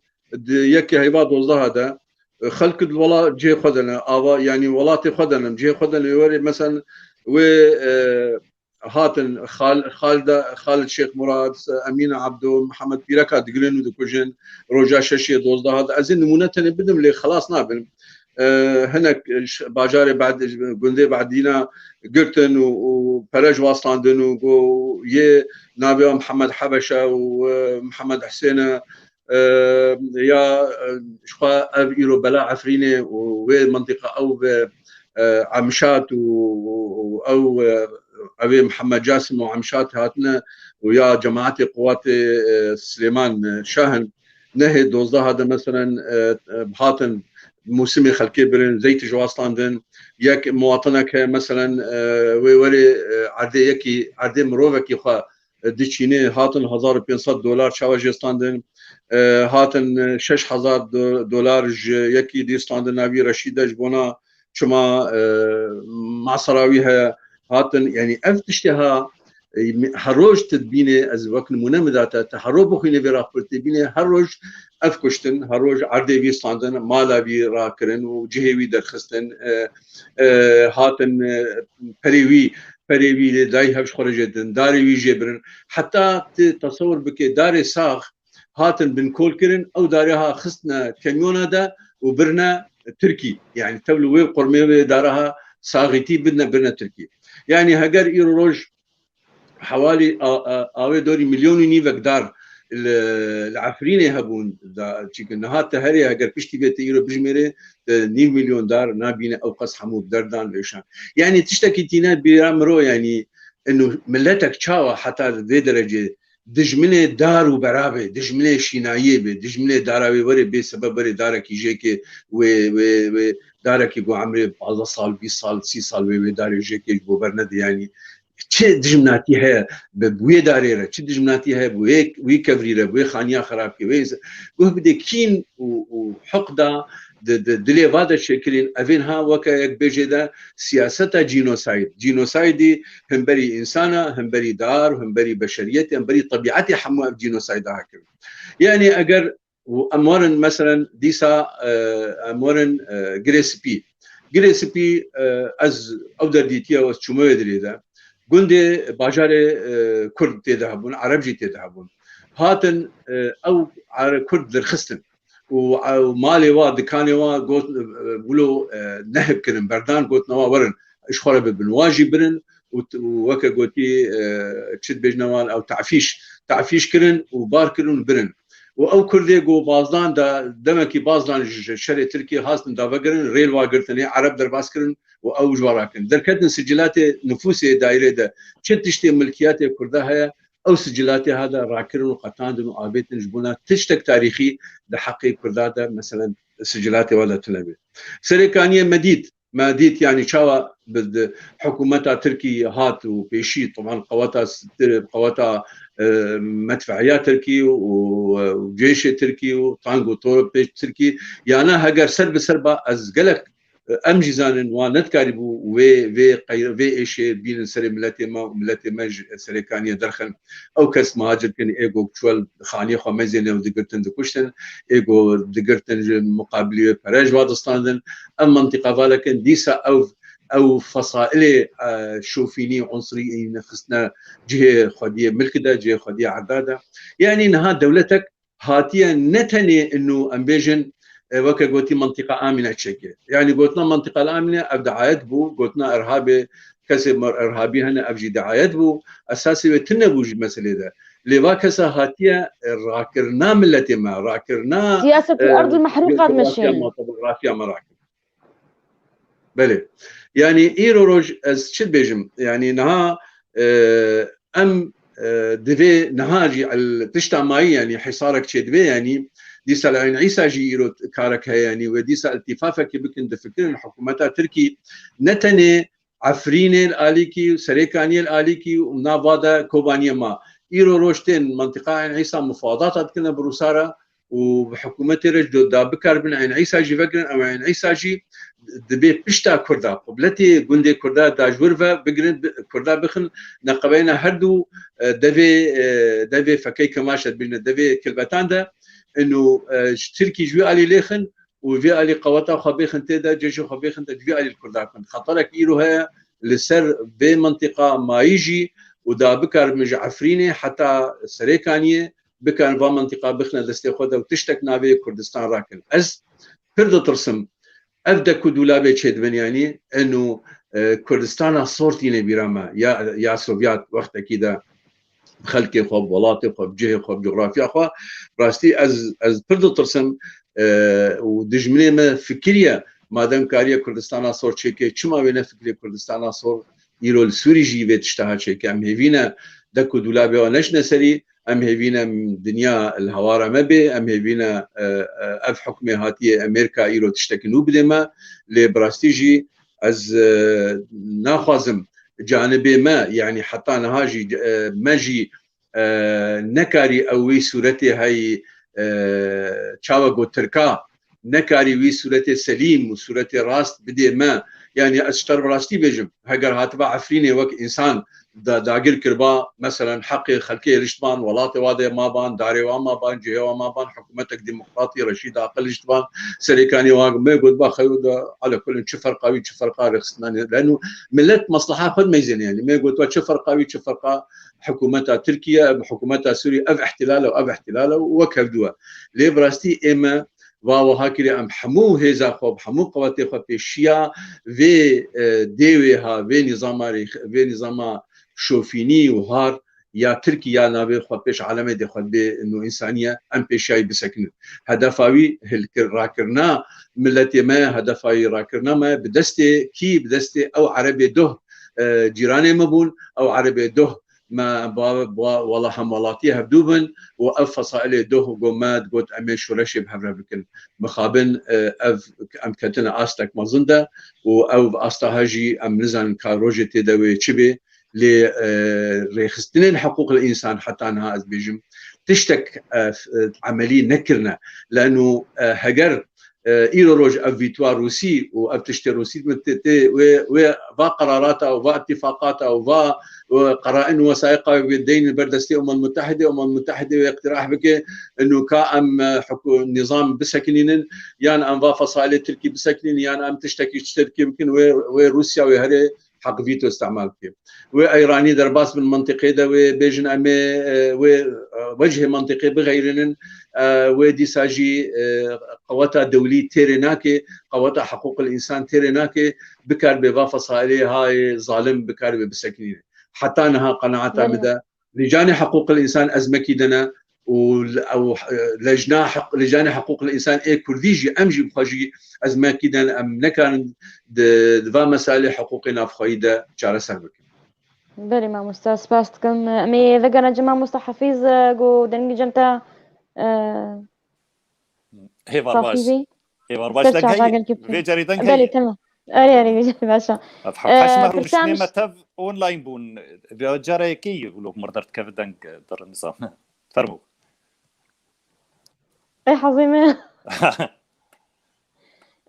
di yekê heyva dozdeh de, e, xelk di wela cihê xwe de ne, ava, yanî welatê xwe de ne, cihê xwe de ne, wê werê, meselen, wê, e, hatin Xal-, Xalda-, Xalid Şêx Murad, Emîn Ebdo, Mihemed Pîreka digirin û dikujin, roja şeşê dozdeh de. Ez ê nimûne tenê bidim, lê xelas nabin. E, hinek ş-, bajarê Bed-, gundê Bedîna girtin û, û pere ji wa standin û got yê navê wan Mihemed Hebeş e û, e, Mihemed Husên e, e, ya, e, ji xwe ev îro bela Efrînê û wê mintîqa ew ve, e, Emşat û, û, û ew, e, ew ê Mihemed Casim û Emşat hatine û ya cemaetê quwatê, e, Silêman, e, Şah in. Nehê dozdeh de, meselen, e, e, hatin mûsimê xelkê birin, zeyt ji wa standin. Yek muwatinek heye, meselen, e, wê werê, e, erdê yekî, erdê mirovekî xwe diçînê, hatin hezar û pênc sed dolar çawa jê standin, e, hatin, e, şeş hezar do-, dolar ji yekî dî standin, navî Reşîd e, ji bona çima, e, masera wî heye, hatin, yanî ev tiştê ha, e, her roj tu dibînê, ez wek nimûne min da te, tu her roj bixwînê vê raportê bînê, her roj ev kuştin, her roj erdê wî standin, mala wî rakirin û cihê wî derxistin, e, e, hatin, e, perê wî, perê wî lê dayî hev ji xwe re jê din, darê wî jê birin. Heta tu tesewir bike, darê sax hatin binkol kirin, ew darê ha xistine kemyona de û birine Tirkî. Yanî tevlî wê qurmê wê dara ha saxîtî bidine, birine Tirkî. Yanî heger îro roj hewalî a, a, awê dorî milyon û nîvek dar li, li Efrînê hebûn. Da, çîkî niha te herê, heger piştî vê te îro bijmêrê, te nîv milyon dar nabîne, ew qas hemû bi derdan êşan. Yanî tiştekî tîne bîra miro, yanî inu miletek çawa heta vê derecê dijminê dar û bera bê, dijminê şînayiyê bê, dijminê dara wê werê bê sebeb werê darekî jêkê wê, wê, wê darekî ku emrê pazdeh sal, bîst sal, sî sal wê, wê darê jêkê ji bo bernede, yanî çi dijminatî heye bi, bi wê darê re, çi dijminatî heye bi wê, wî kevirî re, bi wê xaniya xerabkê, wê guh bide kîn û, û hiqda di, di dilê va de çêkirîn, evên ha weke yek bêjê de siyaseta cînosayd. Cînosaydî hemberî însana, hemberî dar, hemberî beşeriyetê, hemberî tebîetê hemû ev cînosayda ha kirin. Yanî eger û em werin, meselen, dîsa, e, em werin, e, Girê Spî. Girê Spî, e, ez ew der dîtiye û ez çûme wê dilê de. Gundê, bajarê, e, Kurd tê de hebûn, Ereb jî tê de hebûn. Hatin, e, ew Are-, Kurd dirxistin. Û, e, malê wa, dikanê wa got, e, wilo, e, nehib kirin, berdan, gotin wa werin, ji xwe re bibin. Wa jî birin û t-, û weke gotî, e, çi dibêjine wan, ew tafîş, tafîş kirin û bar kirin û birin. û ew Kurdê ku bazdan da, demekî bazdan ji şerê Tirkiyê hastin davegirin, rê li wa girtinê, Ereb derbas kirin û ew ji wa rakirin. Derketin sicilatê nifûsê daîrê de çi tiştê milkiyatê Kurda heye, ew sicilatê ha de rakirin û qetandin û avêtin ji bona tiştek tarîxî di heqê Kurda de, meselen, sicilatê wa de tune bê. Serê Kaniyê me dît, me dît, yanî çawa bi, di, hikûmeta Tirkî hat û pêşî, teban qeweta s-, tir-, qeweta, e, medfeiya Tirkî û, e, cêşê Tirkî û tang û topê Tirkî, yana heger ser bi ser ba ez gelek, e, em jî zanin wan nedikarîbû vê, vê qey-, vê êşê bînin serê miletê me û miletê me ji Serê Kaniyê derxin. Ew kes muhacir kin ê ku çû xaniyê xwe mezêne û digirtin dikuştin, ê ku digirtin ji muqabilî wê pere ji wa distandin. Em mentiqa valekin dîsa ew, ew fesailê, e, şofînî, unsirî nexistine cihê xwediyê milk de, cihê xwediyê erda de. Yanî niha dewletek hatiye ne tenê inu em bêjin, e, weke gotî mentiqa amîne çêke. Yanî gotina mentiqa amîne ev diayet bû, gotina erhabê kesê mer-, erhabî hene ev jî diayet bû. Esasê wê tune bû ji meselê de. Lê va kesa hatiye, e, rakirina miletê me, rakirina, سياسة e, الأرض المحروقة coğrafya دمشين. me, topografya me rakir. Belê. Yanî îro roj ez çi dibêjim? Yanî niha, e, em, e, divê niha jî el-, tişta mayî, yanî hîsarek çêdibe, yanî dîsa li Eyn Îsa jî îro karek heye, yanî wê dîsa îtîfafekê bikin, difikirin hikûmeta Tirkî ne tenê Efrînê li alîkî û Serê Kaniyê li alîkî û nav va de Kobaniyê ma. Îro roj tên mentiqa Eyn Îsa mufadata dikine bi Rûsa re û bi hikûmetê re ji da bikaribin Eyn Îsa jî vegirin, ew Eyn Îsa jî dibê pişta Kurda, qubletê gundê Kurda da ji wir ve bigirin, bi-, Kurda bixin neqebeyna her du, e, devê, e, devê fekey Kemaşe dibîne, devê Kilbetan de, inu, e, ji Tirkî ji wî alî lêxin û vê alî qeweta xwe bêxin tê de, cêşê xwe bêxin tê, ji vî alî li Kurda bikin. Xeterek îro heye li ser vê mentiqa mayî jî û da bikaribin ji Efrînê heta Serê Kaniyê bikarin va mentiqa bixine destê xwe de û tiştek navê Kurdistan rakin. Ez pir ditirsim. Ev dek û dûlabê çêdibin, yanî eno, e, Kurdistana sor tîne bîra me, ya, ya Sovyat wextekî de xelkê xwe, bi welatê xwe, bi cihê xwe, bi cografya xwe. Rastî ez, ez pir ditirsim, e, û dijminê me fikiriye, madem kariye Kurdistana sor çêke, çima wê nefikirê Kurdistana sor îro li Sûrî jî vê tişta ha çêke? Em hêvî ne dek û dûlabê wa neşne serî, em hêvî ne dinya li hewara me bê, em hêvî ne, e, e, ev hukmê hatiye Amerîka îro tiştekî nû bidê me, lê bi rastî jî ez, e, naxwazim canibê me, yanî heta niha jî, e, me jî, e, nekarî ew wî sûretê heyî, e, çawa got Tirka, nekarî wî sûretê selîm û sûretê rast bidê me. Yanî ez ji te re bi rastî bêjim, heger hatiba Efrînê wek însan da-, dagir kiriba, meselen heqê xelkê hiştiban, welatê wa de maban, darê wa maban, cihê wa maban, hikûmetek demokratî, reşîd aqil hiştiban, Serê Kaniyê wa me gotba xeyo de, ala kulin çi ferqa wî, çi ferqa rêxistinanê. Leno millet mesleha xwe dimeyzêne, yanî me gotba çi ferqa wî, çi ferqa hikûmeta Tirkiye, hikûmeta Sûrî, ev îhtilal e, ev îhtilal e û wek hevdû e. Lê bi rastî ê me va wiha kiriye, em hemû hêza xwe, bi hemû qewetê xwe pêşiya vê, e, dêwê ha, vê nîzama rêx-, vê nîzama şofînî û har ya Tirkî ya navê xwe pêş alemê dê xwe dibê ino însaniye, em pêşiyayî bisekinin. Hedefa wî hilkir-, rakirina miletê me, hedefa wî rakirina me bi destê kî, bi destê ew Erebê doh, e, cîranê me bûn, ew Erebê doh me ba, ba, wela hemwelatiyê hevdû bin û ev fesailê doh go me digot em ê şoreşê bi hev re bikin. Mixabin, e, ev em ketine astek mezin de û ev asta he jî em nizanin ka rojê tê de wê çi bê, lê, e, rêxistinên hiqûqil însan heta niha ez bêjim tiştek, e, f-, e, emelî nekirine. Leno, e, heger, e, îro roj ev vîtoa Rûsî û ev tiştê Rûsî tê, tê wê, wê va qerarata û va îtîfaqata û va, e, qeraîn û wesaiqa wê deynin ber destê Umem Mutehidê, Umem Mutehidê wê îqtirah bike, ino ka em, e, hikû-, nîzam bisekinînin, yan em va fesailê Tirkî bisekinînin, yan em tiştekî ji Tirkî bikin, wê, wê Rûsya wê herê heq vîto îstemal bike. Wê Îranî derbas bin mentiqê de, wê bêjin em ê, e, wê, e, wecihê mentiqê bixeyrînin, e, wê dîsa jî, e, qeweta dewlî têrê nake, qeweta hiqûqil însan têrê nake, bikaribe va fesailê hayê zalim bikaribe bisekinîne. Heta niha qenaeta min de lîcanê hiqûqil însan ezmekî de ne, û li-, ew, e, lejna heq-, lejane hiqûq li însan ê kurdî jî, em jî bi xwe jî ezmekî den, em nekarin di, di va meselê hiqûqê navxweyî de çareser bikin. Belê mamoste, spas dikim. Em ê vegerine cem mamoste Hafîz, e, ku dengê cem te, e, Hêvar safî baş. bî. Hêvar baş, Ser deng çava heye. gelkî. Vê carê deng Belê, heye. Tamam. Erê, erê, vê carê baş e. Ev he-, heş Ee, meh rûniştinê pirsa me tev online bûn. Vê cara yekê yê vlog mir dert keve deng, e, dir nizam. Fermo. Ê hezî me.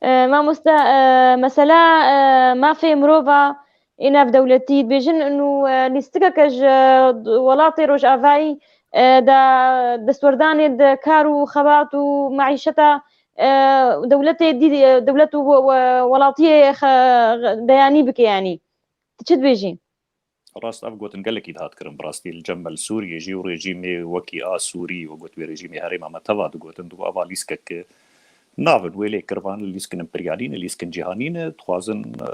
Ee, mamoste, e, mesela, e, mafê mirova ê navdewletî dibêjin û, e, lîstikeke ji welatê Rojavayî, e, da destwerdanê di kar û xebat û meîşeta, e, dewletê dî, dewlet û we-, we-, welatiyê xe-, beyanî bike yanî. Tu çi dibêjî? Rast, ev gotin gelekî dihat kirin bi rastî li cem me li Sûriyê jî û rejîmê wekî a Sûrî, we got wê rejîmê herêma me teva digotin, digot eva lîskek navin wê lê kirvan, lîskin imperialî ne, lîskin cîhanî ne, dixwazin, e,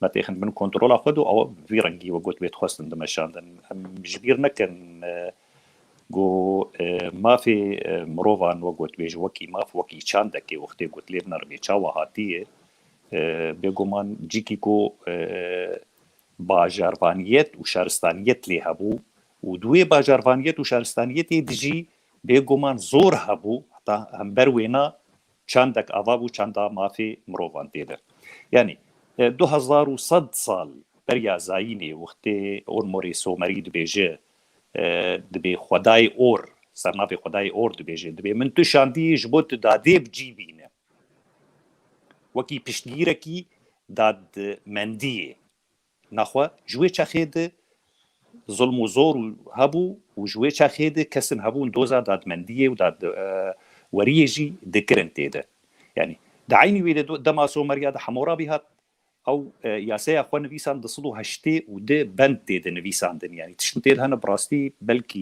me têxin bin kontrola xwe de, ew vî rengî we got wê dixwestin dimeşandin. Em ji bîr nekin, e, ku, e, mafê, e, mirovan we got wê ji wekî maf, wekî çandekê wextê got lê bineribê çawa hatiye, e, bêguman cîkî ku, e, bajarvaniyet û şaristaniyet lê hebû û di wê bajarvaniyet û şaristaniyetê de jî bêguman zor hebû, heta hember wêna çandek ava bû, çanda mafê mirovan tê de. Yanî, e, du hezar û sed sal beriya zayînê wextê Ormorê Somerî dibêje, e, dibê xwedayê Or, sernavê xwedayê Or dibêje, dibê min tu şandî ji bo tu dadê bi cî bîne. Wekî piştgîrekî dadmendiyê. Naxwe ji wê çaxê de zilm û zor û hebû û ji wê çaxê de kesin hebûn doza dadmendiyê û dad, e, weriyê jî dikirin tê de. Yanî di eynî wê de do-, dema Someriya de Hemorabî hat, ew, e, yaseya xwe nivîsan du sed û heştê û du bend tê de nivîsandin. Yanî tiştin tê de hene bi rastî belkî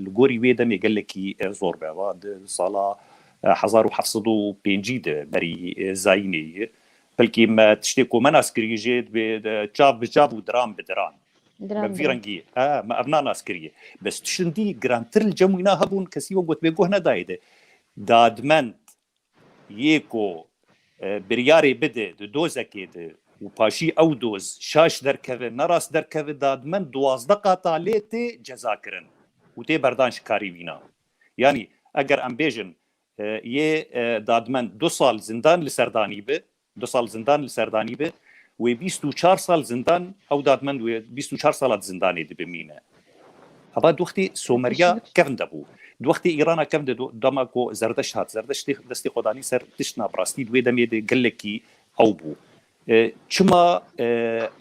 li gorî wê demê gelekî, e, zor be. Va di sala, e, hezar û heft sed û pêncî de berî, e, zayînê ye. Belkî me tiştê ku me nas kiriye jê dibê, e, çav bi çav û diran bi diran. Diran Me vî bi. rengî, e, me ev na nas kiriye. Bes tiştin dî girantir li cem wîna hebûn, kesî we got bê guh nedayê de. Dadmend yê ku, e, biryarê bide di dozekê de û paşî ew doz şaş derkeve, nerast derkeve, dadmend duwazdeh qata lê tê ceza kirin û tê berdan ji karî wîna. Yanî eger em bêjin, e, yê, e, dadmend du sal zindan li serdanî bi, du sal zindan li serdanî bi, wê bîst û çar sal zindan, ew dadmend wê bîst û çar sala di zindanê de bimîne. Heva di wextê Someriya kevn de bû. Di wextê Îrana kevn de do-, dema ku Zerdeşt hat, Zerdeşt dê-, destê xwe danî ser tiştna bi rastî di wê demê de gelekî ew bû. E, çima, e,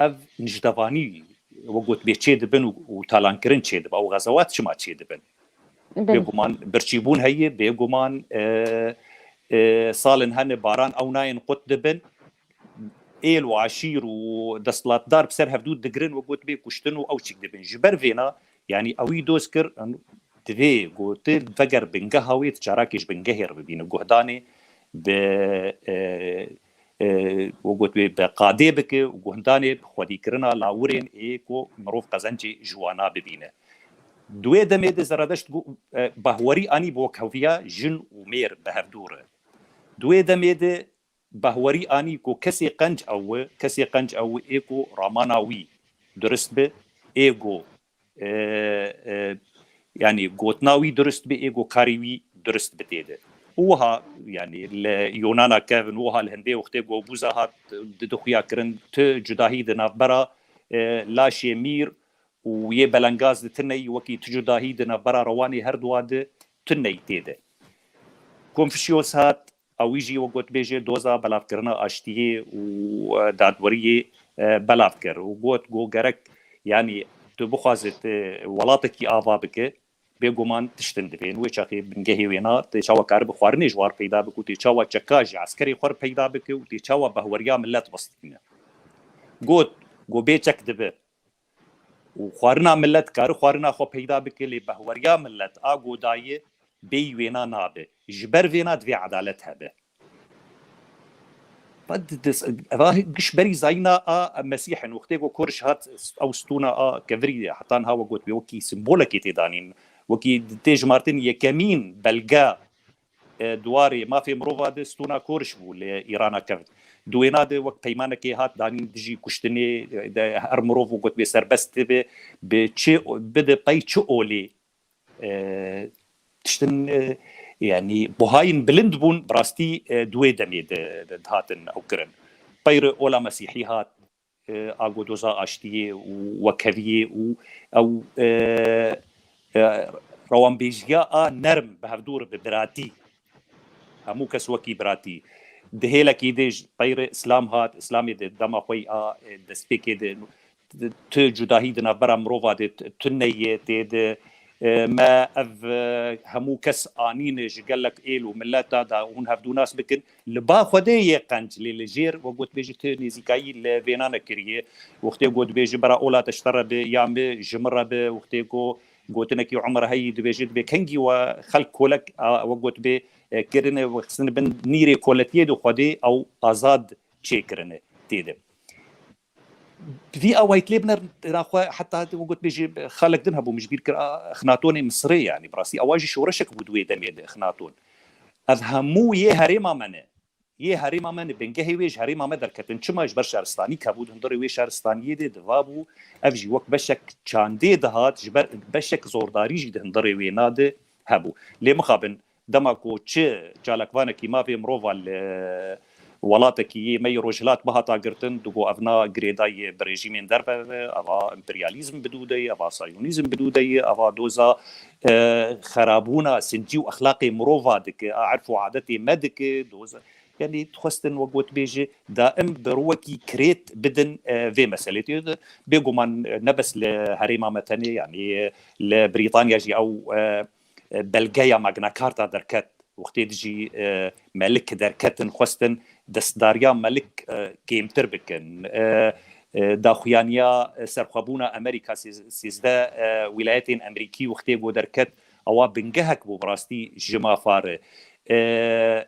ev nijdevanî we got bê çê dibin û, û talankirin çê dibe, ew xezewat çima çê dibin? Belê. Bêguman birçîbûn heye, bêguman, e, e, salin hene baran ew nayên qut dibin. Êl û eşîr û desthilatdar bi ser hevdû digirin, we got bê kuştin û ew çik dibin. Ji ber vêna, yanî ewî doz kir, em, divê gotin veger bingeha wê, tu carakê ji bingehê re bibîne. Guhdanê bi, e, e, we got wê bi qadê bike û guhdanê bi xwedîkirina lawirên ê ku mirov qezencê ji wana bibîne. Di wê demê de Zeradeşt got, e, bahwerî anî bi wekheviya jin û mêr bi hevdû re. Di wê demê de bahwerî anî ku kesê qenc ew e, kesê qenc ew e ê ku ramana wî durist be, ê ku, e, e, yanî gotina wî durist be, ê ku karî wî durist be tê de. Û wiha, yanî li Yunana kevin, wiha li hindê wextê ku bûza hat di, dixuya kirin, tu cudahî di navbera, e, laşê mîr û yê belengaz de tuneyî wekî tu cudahî di navbera rewanê her duwa de tuneyî tê de. Konfusiyos hat, ewî jî we got bêje doza belavkirina aştiyê û, e, dadweriyê, e, belav kir û got ku gerek, yanî tu bixwazit, e, welatekî ava bike, bêguman tiştin divên wê çaxê bingehê wêna tê çawa karibe xwarinê ji war peyda bike û tê çawa çeka ji eskerê xwe re peyda bike û tê çawa bahweriya millet bistîne. Got ku bê çek dibe û xwarina millet kari xwarina xwe peyda bike, lê bahweriya millet a godaye bêyî wêna nabe. Ji ber vêna divê edalet hebe. Eva giş berî zayîna a Mesîh in. Wextê ku Koriş hat, ew stûna a kevirî heta niha we got wê wekî simbolekê tê danîn. Wekî tê jimartin yekemîn belge, e, di warê mafê mirova de stûna Koriş bû li Îrana kevt. Di wêna de wek peymanekê hat danîn dijî kuştinê, e, de her mirov û gotbê serbest dibe, bi çi, bide pey çi olê, e, tiştin, e, yanî buhayên bilind bûn, bi rastî, e, di wê demê de, de dihatin ew kirin. Peyre ola Mesîhî hat, e, agodoza aştiyê û wekheviyê û ew, e, e, rewanbêjiya a nerm bi hevdû re bi biratî. Hemû kes wekî biratî. Di hêlekî de ji peyre Îslam hat, Îslamê de dema xwe a, e, destpêkê de tu cudahî di navbera mirova de t-, tune ye, tê de, e, me ev, e, hemû kes anîne ji gelek êl û mileta da hûn hevdû nas bikin. Li ba Xwedê yê qenc, lê li jêr, we gotbêjî tu nêzîkayî li vêna nekiriye. Wextê gotbêjî bera ola te ji te re bi, ya mi ji min re bi, wextê ku gotinekî Umar heyî dibêjî, dibê kengî we xelk kolek, a, we gotbê, e, kirine, we xistine bin nîrê koletiyê de Xwedê ew azad çêkirine tê de. Vî awayî lê binerin, naxwe heta we gotbêjî xalek din hebû, min ji bîr kir, a, Exnatonê Misirê, yanî bi rastî ewa jî şoreşek bû di wê demê de Exnaton. Ev hemû yê herêma me ne. Yê herêma me ne, bingehê wê ji herêma me derketin. Çima? Ji ber şaristanî hebû, di hundirê wê şaristaniyê de diva bû. Ev jî wek beşek çandê dihat, ji ber beşek zordarî jî di hundirê wê na de hebû. Lê mixabin, dema ku çi çalakvanekî mafê mirova li welatekî yê me yê Rojhilat bihata girtin, digo ev na girêdayê bi rejîmên derve be, eva emperyalîzm bi dû de ye, eva sayonîzm bi dû de ye, eva doza, e, xerabûna sincî û exlaqê mirova dike, a erf û adetê me dike, doza, yanî dixwestin we gotbêjî daim bi rûwekî kirêt bidin, e, vê meselê tê de. Bêguman, e, ne bes li herêma me tenê, yanî, e, li Brîtanya jî ew, e, e, belgeya Magna Carta derket. Wextê dijî, e, melik derketin, xwestin destdariya melik, e, kêmtir bikin. E, e, daxuyaniya, e, serxwebûna Amerîka, sêz-, sêzdeh, e, wîlayetên Amerîkî wextê ku derket, ewa bingehek bû bi rastî ji mafa re. E, e,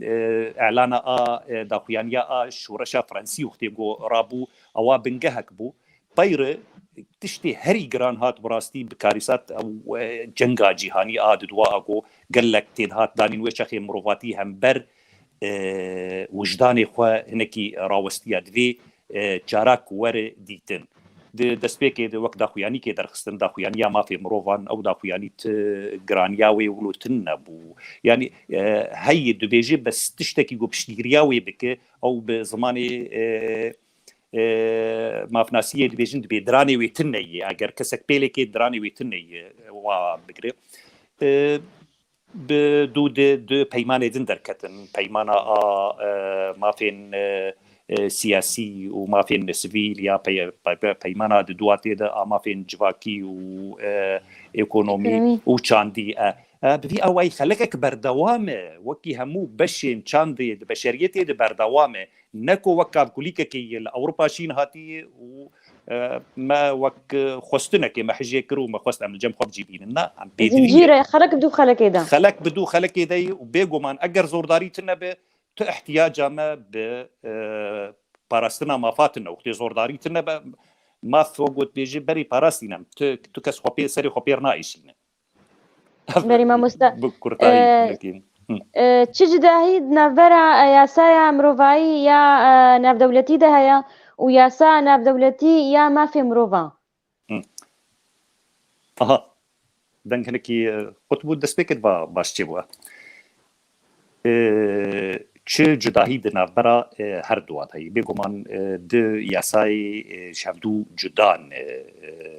e, elana a, e, daxuyaniya a şoreşa Fransî wextê ku rabû, ewa bingehek bû. Peyre tiştê herî giran hat bi rastî bi karîsat ew, e, cenga cîhanî a di dua a ku gelek tê dihat danîn wê çexê mirovatî hember, e, wijdanê xwe hinekî rawestiya divê, e, cara ku were dîtin. Di destpêkê de wek daxuyanîkê derxistin, daxuyaniya mafê mirovan, ew daxuyanî ti giraniya wê wilo tune bû. Yanî, e, heyî dibêje bes tiştekî ku piştgiriya wê bike, ew bi zimanê, e, e, mafnasiyê dibêjin, dibê diranê wê tune ye. Eger kesek pêlekê diranê wê tune ye, wa bigire. E, bi dû di du peymanê din derketin. Peymana a, e, mafên, e, e, siyasî û mafên sivîl ya pey-, pey-, peymana di duatê de a mafên civakî û, e, ekonomî Ekonomî. û çandî. E, e, bi vî awayî xelekek berdewam e. Wekî hemû beşên çandê di beşeriyetê de berdewam e. Ne ku wek kavkulîkekê yê li Ewropa şîn hatiye û, e, me wek, e, xwestinekê me hijê kir û me xwest em li cem xwe bicî bînin. Na, em pêdivî ye. Zincîre, xelek bi dû xelekê de. Xelek bi dû xelekê de ye û bêguman eger zordarî tune be, tu ihtiyaca me bi, e, parastina mafa tune. Wextê zordarî tune be, maf we gotbêjî berî parastîne. Tu, tu kes xwe pê, serê xwe pêr naêşîne. Berî mamoste, Bi kurtayî e, nekî. Hı. E, çi cudahî di navbera, e, yasaya mirovayî ya, e, navdewletî de heye û yasa navdewletî ya mafê mirovan? Hı. Aha. Deng hinekî, e, qut bû, destpêkê ba-, baş çêbû. E, çi cudahî di navbera, e, her duwan heye? Bêguman, e, du yasayê, e, ji hevdû cuda ne, e,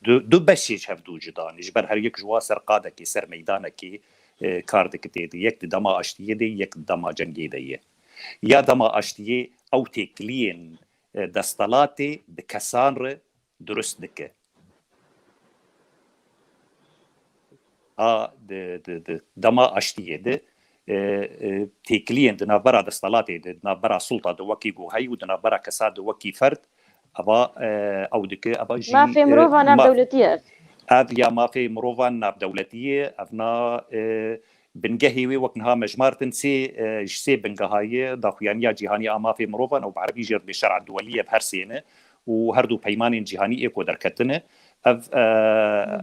du, du beşê ji hevdû cuda ne. Ji ber her yek ji wan ser qadekê, ser meydanekê, e, kar dike tê de. Yek di dema aştiyê de, yek di dema cengê de ye. Ya dema aştiyê ew têkiliyên, e, desthilatê di kesan re dirust dike. A, di, di, di dema aştiyê de, e, e, têkiliyên di navbera desthilatê de, di navbera sulta de wekî guhey û di navbera kesa de wekî ferd, eva, e, ew dike, eva jî, Mafê e, mirova ma-, navdewletî ye. Ev ya mafê mirova navdewletî ye, ev na, e, bingehê wê wek niha me jimartin sê, e, ji sê bingeha ye, daxuyaniya cîhanî a mafê mirovan û bi erebî jê re dibê şer'a duwelî ye, bi her sê ne û her du peymanên cîhanî ê ku derketine, Ev e,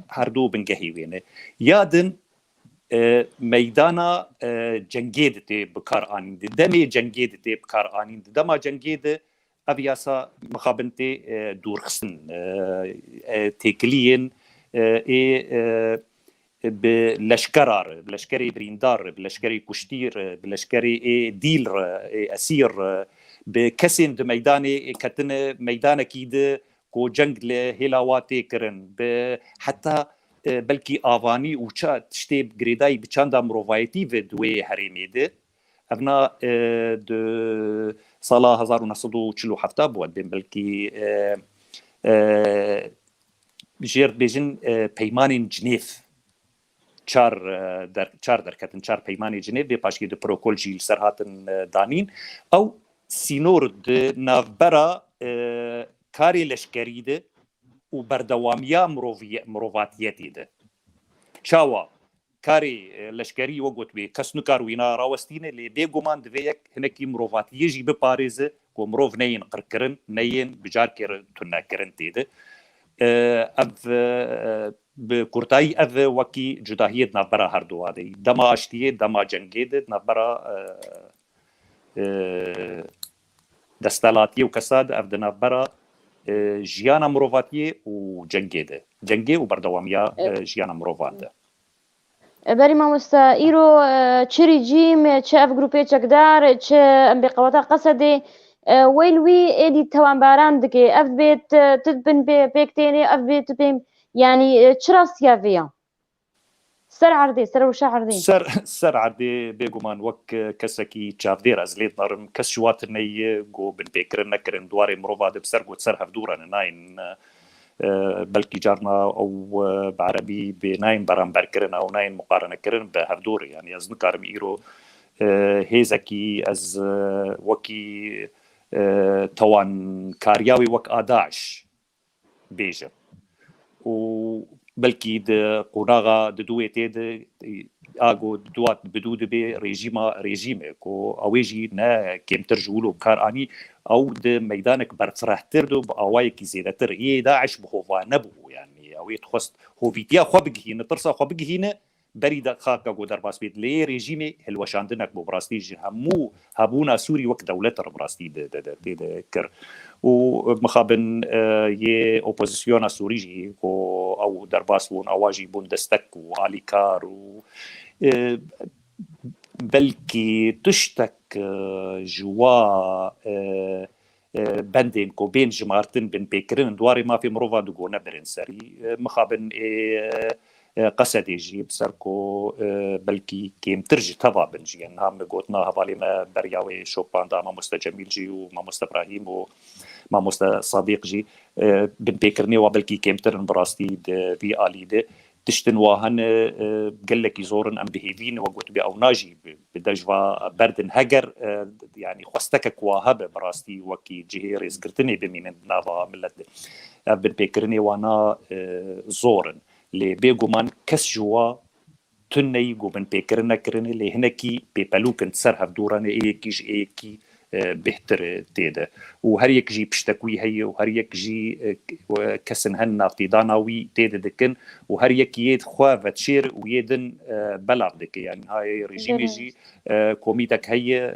her du bingehî wê ne. Ya din e, meydana e, cengê de tê bi kar anîn. Di demê cengê de tê bi kar anîn. Di dema cengê de ev yasa mixabin tê e, dûrxistin. E, e, têkiliyên e, ê e, bi leşkera re, bi leşkerê birîndar re, bi leşkerê kuştî re, bi leşkerê ê dîl re, ê esîr re, bi kesên di meydanê ketine meydanekî de ku ceng li hêla wa tê kirin, bi heta e, belkî avanî û ça tiştê girêdayî bi çanda mirovayetî ve di wê herêmê de. Evna e, di sala hezar û neh sed û çil û heft bû, em bên belkî e, e, jêr dibêjin e, peymanên Cinêv. Çar, e, der, çar derketin, çar peymanê Cinêv, vê paşkê di protokol jî li ser hatin e, danîn. Ew sînor di navbera e, karê leşkerî de û berdewamiya miroviye-, mirovatiyetê de. Çawa? Karê e, leşkerî, we got wê, kes nikar wîna rawestîne, lê bêguman divê yek hinekî mirovatiyê jî biparêze, ku mirov neyên qirkirin, neyên bi carkê re tunekirin tê de. E, ev e, bi kurtayî ev wekî cudahiyê di navbera herduwa de. Dema aştiyê, dema cengê de, di navbera e, e, destelatiyê û kesa de, ev di navbera e, jiyana mirovatiyê û cengê de. Cengê û berdewamiya e, jiyana mirovan de. E, Belê mamoste, îro e, çi rejîm, çi ev grûpê çekdar, çi em bê qeweta Qesedê, e, wê li wî êdî tewanbaran dike. Ev dibê tu, tu bin pê, pêk tênê, ev dibê tu pê, yanî e, çi rastiya vê ya? Ser erdê, ser rewşa erdê. Ser, ser erdê bêguman wek e, kesekî çavdêr ez lê dinarim. Kes ji wa tune ye ku binpêkirin nekirin, di warê mirova de bi ser got ser hevdû re ne, nayên e, e, belkî carna ew e, bi erebî bê nayên beramberkirin, ew nayên muqarenekirin bi hevdû re. Yanî ez nikarim îro e, hêzekî ez e, wekî e, tewankariya wî wek a DAIŞ bêjim. Û belkî di qonaxa di dû wê tê de, a ku dû bi dû dibe rejîma, rejîm e ku ew ê jî ne kêmtir ji wilo bi kar anî, ew di meydanek berfirehtir de bi awayekî zêdetir. Yê DAIŞ bi hova nebû, yanî ew ê dixwest hovîtiya xwe bigihîne, tirsa xwe bigihîne, berî de xaka ku derbas bêt. Lê yê rejîmê hilweşandinek bû, bi rastî ji hemû hebûna Sûrî wek dewlet re bi rastî de, de, de, tê de kir. Û mixabin e, yê opozisyona Sûrî jî ku ew derbas bûn, ewa jî bûn destek û alîkar û e, belkî tiştek e, ji wa e, e, bendên ku bên jimartin, binpêkirin di warê mafê mirova digone birin serî. E, mixabin ê e, Qesedê jî bi ser ku e, belkî kêmtir ji teva bin jî. Niha min gotina hevalê me beriya wê şopanda, mamoste Cemîl jî û mamoste Ibrahîm û mamoste Sadîq jî, e, binpêkirinê wa belkî kêmtir in bi rastî di vî alî de. Tiştin wa hene e, gelekî zor in, em bi hêvî ne, wek gotibê ewna jî bi, bi dejva berdin. Heger e, yanî xwestekek wa hebe bi rastî wekî cihê rêzgirtinê bimînin di nava milet de. Ev binpêkirinê wana e, zor in. Lê bêguman kes ji wa tune yî ku binpêkirin nekirine, lê hinekî pêpelûk in ser hevdû re ne, ê yekî ji ê yekî e, bêhtir tê de. Û her yek jî piştek wî heye û her yek jî e, k-, e, kesin hen navtêdana wî tê de dikin û her yek yê xwe veçêr û yê din e, belav dike. Yanî ha yê rejîmê Belê. jî e, komîtek heye,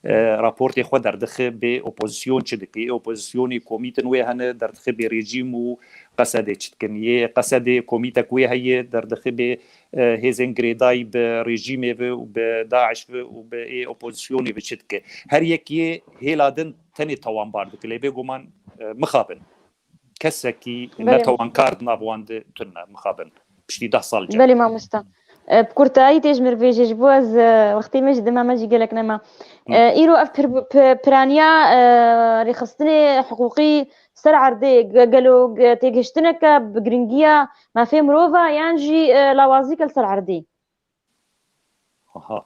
e, raportê xwe derdixe bê opozisyon çi dike. Yê opozisyonê komîtin wê hene derdixe bê rejîm û Qesedê çi dikin. Yê Qesedê komîtek wê heye derdixe bê e, hêzên girêdayî bi rejîmê ve û bi DAIŞ ve û bi ê opozisyonê ve çi dike. Her yek yê hêla din tenê tawanbar dike. Lê bêguman e, mixabin. Kesekî Belê. netewankar di nav wan de tune, mixabin. Piştî deh sal cem. Belê mamosta. E, bi kurtayî tê ji min re bêjê, ji bo ez e, wextê me jî dema me jî gelek nema. Hı. E, îro ev pir, pi-, piraniya e, rêxistinê hiqûqî ser erdê ge-, gelo ge-, têgihiştineke bi giringiya mafê mirova yan jî e, lawazîke li ser erdê? Aha.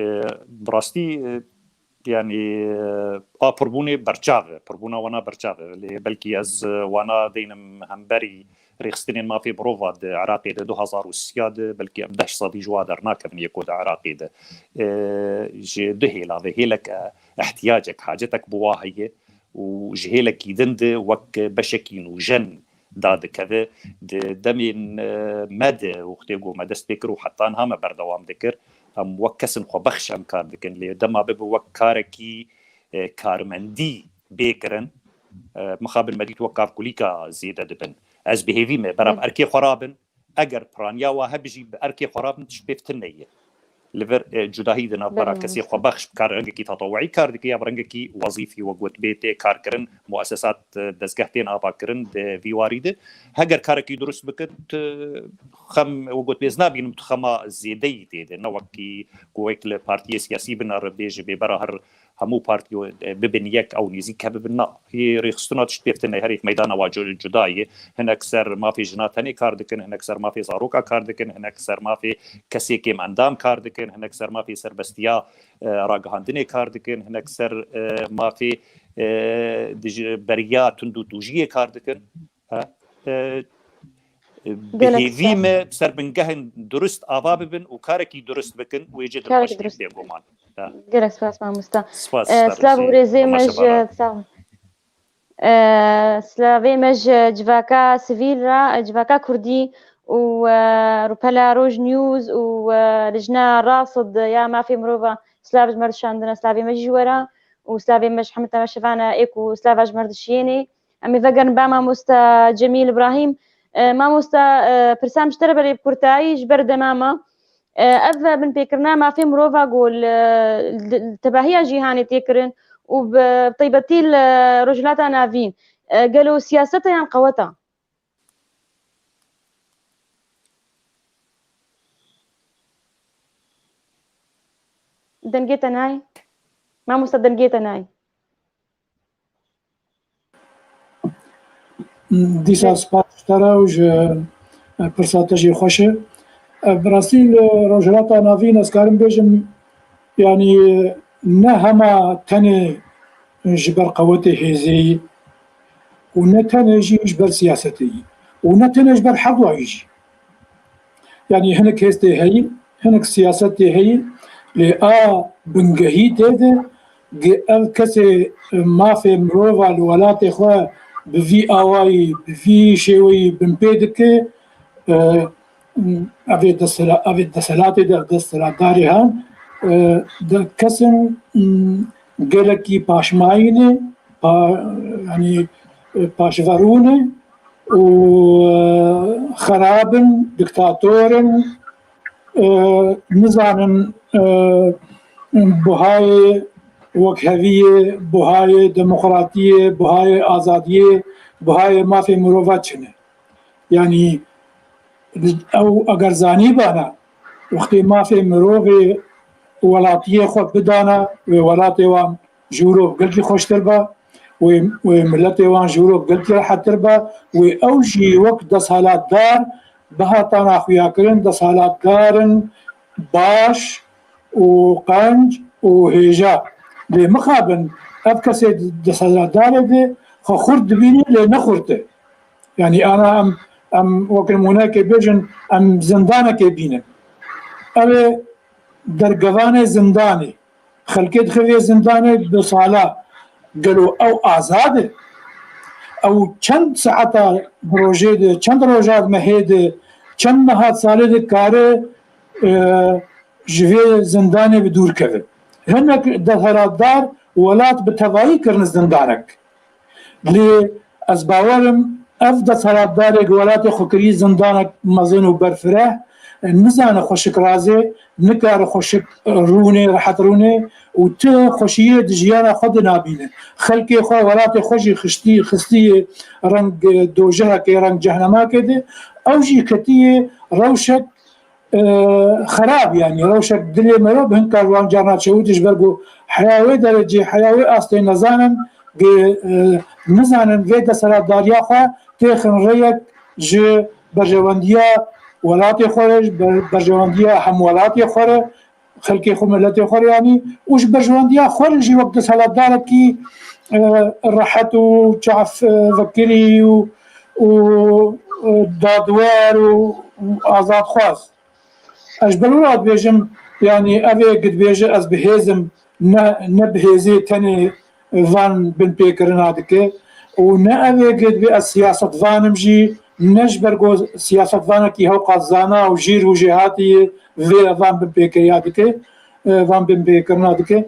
E, bi rastî e, yanî e, a pirbûnê berçav e, pirbûna wana berçav e. Lê belkî ez e, wana deynim hemberî rêxistinên mafê mirova di Iraqê de du hezar û sê de, belkî em deh sedî ji wa dernakevin yê ku di Iraqê de. E, ji du hêla ve, hêlek e, ihtiyacek, hacetek bi wa heye û ji hêlekî din de wek beşekî nûjen dadikeve. Di demên, e, me de wextê ku me dest pê kir û heta niha me berdewam dikir, em wek kesin xwebexş em kar dikin. Lê dema bibe wek karekî, e, karmendî bê kirin, e, mixabin me dît wek kavkulîka zêde dibin. Ez bi hêvî me, berav Hı. erkê xwe rabin. Eger piraniya wa hebe jî bi erkê xwe rabin, tişt pê tune ye. Li vir, e, cudahî di navbera Belê, kesê mamoste. xwebexş bi kar rengekî tetewuî kar dike ya bi rengekî wezîfî, wek gotibê tê karkirin, muesesat, e, dezgeh tên avakirin di vî warî de. Heger karekî durust bike, tu xem, wek gotibê ez nabînim tu xema zêdeyî tê de. Ne wekî ku wek li partiyê siyasî binere bêje bê bera her hemû partî, e, bibin yek ew nêzîk hebibin. Na, hê rêxistina tişt pê tune, her yek meydana wa cu-, cuda ye. Hinek ser mafê jina tenê kar dikin, hinek ser mafê zaroka kar dikin, hinek ser mafê kesê kêm endam kar dikin, hinek ser mafê serbestiya, e, ragihandinê kar dikin, hinek ser, e, mafê, e, dij-, beriya tundûtûjiyê kar dikin. Ha? E, e, bi Gelek hêvî spas. me ser bingehên durist ava bibin û karekî durist bikin, wê cê Karekî dirxweş bê durist. bêguman. Ha. Gelek spas mamosta. Spas, E, star silav û rêzê me temaşevana. ji, sağ ol. E, silavê me ji civaka sivîl re, civaka kurdî û, e, rûpela Roj News û, e, lijna Rasid ya mafê mirova silav ji me re dişandine, silavê me jî ji we re û silavê me ji hemî temaşevana ê ku silava ji me re dişiyênê. Em ê vegerin ba mamosta Cemîl Îbrahîm. E, mamosta, e, pirsa min ji te re berê bi kurtayî ji ber dema me. E, ev binpêkirina mafê mirova ku li, li tevahiya cîhanê tê kirin û bi taybetî li Rojhilata Navîn, e, gelo siyaseta yan qeweta? Dengê te nayê? Mamosta, dengê te nayê? Dîsa spas ji te re û ji, e, pirsa te jî xweş e. E, bi rastî li Rojhilata Navîn ez karim bêjim, yanî ne hema tenê ji ber qewetê hêzê yî û ne tenê jî ji ber siyasetê yî û ne tenê ji ber herdwayî jî. Yanî hinek hêz tê heyî, hinek siyaset tê heyî, lê a bingehî tê de, ge-, ev kesê mafê mirova li welatê xwe bi vî awayî, bi vî şêweyî binpê dike, e, ev ê desela-, ev ê deselatê de, ev desthilatdarê han, e, de kesin, m, gelekî paşmayî ne, pa-, yanî, e, paşverû ne, û, e, xerab in, diktator in, e, nizanin, e, buhayê wekheviyê, buhayê demokratiyê, buhayê azadiyê, buhayê mafê mirova çi ne. Yanî ew eger zanîbana, wextê mafê mirovê welatiyê xwe bidana, wê welatê wan ji wilo gelkî xweştir ba, wê, wê miletê wan ji wilo gelkî rehettir ba, wê ew jî wek desthilatdar bihatana xuyakirin, desthilatdar in baş û qenc û hêja. Lê mixabin ev kesê desthilatdarê de xwe xurt dibîne, lê ne xurt e. Yanî ana em, em wek nimûnekê bêjin, em zindanekê bînin. Ew ê dergevanê zindanê. Xelkê dixe vê zindanê bi sala. Gelo ew azad e? Ew çend saeta bi rojê de, çend roja di mehê de, çend meha di salê de kare, e, ji vê zindanê bi dûr keve? Hinek desthilatdar welat bi tevayî kirine zindanek. Lê ez bawer im ev desthilatdarê ku welatê xwe kirî zindanek mezin û berfireh, nizane xweşik razê, nikare xweşik rûnê, rehet rûnê û ti xweşiyê di jiyana xwe de nabîne. Xelkê xwe, welatê xwe jî xiştî, xistiyê reng dojehekê, reng cehnemakê de, ew jî ketiye rewşek e, xerab, yanî rewşek dilê merov bi hin kar wan carna çewitiş ber ku heya wê derecê, heya wê astê nezanin, ge-, e, nizanin vê desthilatdariya xwe têxin rêyek ji berjewendiya welatê xwe re, ji ber-, berjewendiya hemwelatê xwe re, xelkê xwe, miletê xwe re, yanî û ji berjewendiya xwe re jî wek desthilatdarekî, e, rehet û çaf, e, vekirî û, û, e, dadwer û, û azadxwaz. Ez ji ber wira dibêjim, yanî ev ê ku dibêje ez bi hêz im, ne, ne bi hêzê tenê van binpêkirina dike. û ne ev ê ku divê ez siyasetvan im jî, ne ji ber ku siyasetvanekî hewqas zana û jîr û jêhatî vê van binpêkiriya dike, e, van binpêkirina dike.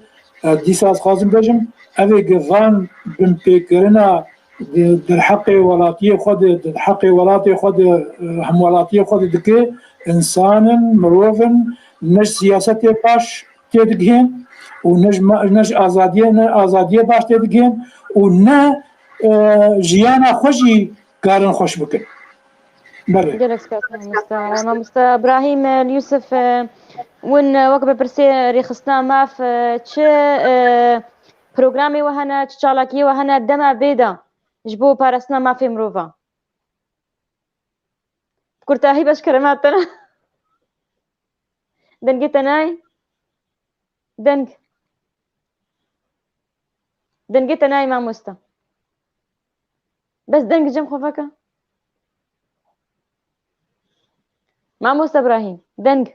E, dîsa ez xwazim bêjim, ev ê ku van binpêkirina di, di heqê welatiyê xwe de, di heqê welatê xwe de, e, hemwelatiyê xwe de dike, însan in, mirov in, ne ji siyasetê baş têdigihên û ne ji ma-, ne ji azadiyê, ne azadiyê baş têdigihên û ne, e, jiyana xwe jî karin xweş bikin. Belê. Gelek spas, mamoste. Mamoste Ibrahîm, e, Yusuf, e, win, e, wek bi pirsê rêxistina maf, e, çi, e, programê we hene, çi çalakiyê we hene, dema bê de ji bo parastina mafê mirova? Bi kurtahî beşkere me tene. Dengê te nayê? Deng. Dengê te nayê mamoste. Bes deng cem xwe veke. Mamoste Ibrahîm, deng.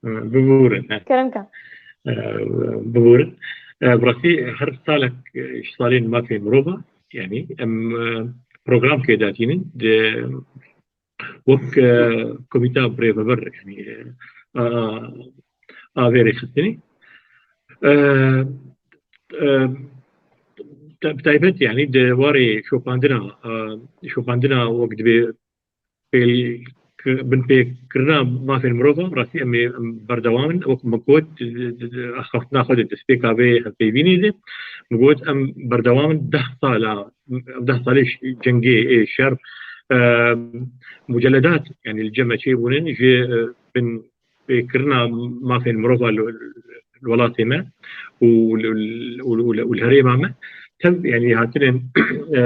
Biborin, he. Kerem ke. Biborin. Bi rastî her salek, e, ji salên mafê mirova, yanî em, e, programkê datînin, di, wek, e, komîta birêveber, yanî, e, a, a vê rêxistinê. E, e, te-, bi taybet, yanî di warê şopandina, e, şopandina wek dibê pêl-, binpêkirina mafên mirova, rastî em ê, em berdewam in. Wek min got, axaftina xwe di destpêka vê hevpeyvînê de, min got, em berdewam in deh sala, deh salê ş-, cengê, ê şer, e, muceledat, yanî li cem me çêbûnin, ji, e, binpêkirina mafên mirova li, li welatê me û li, û, û, û, û li herêma me tev, yanî hatinin, e,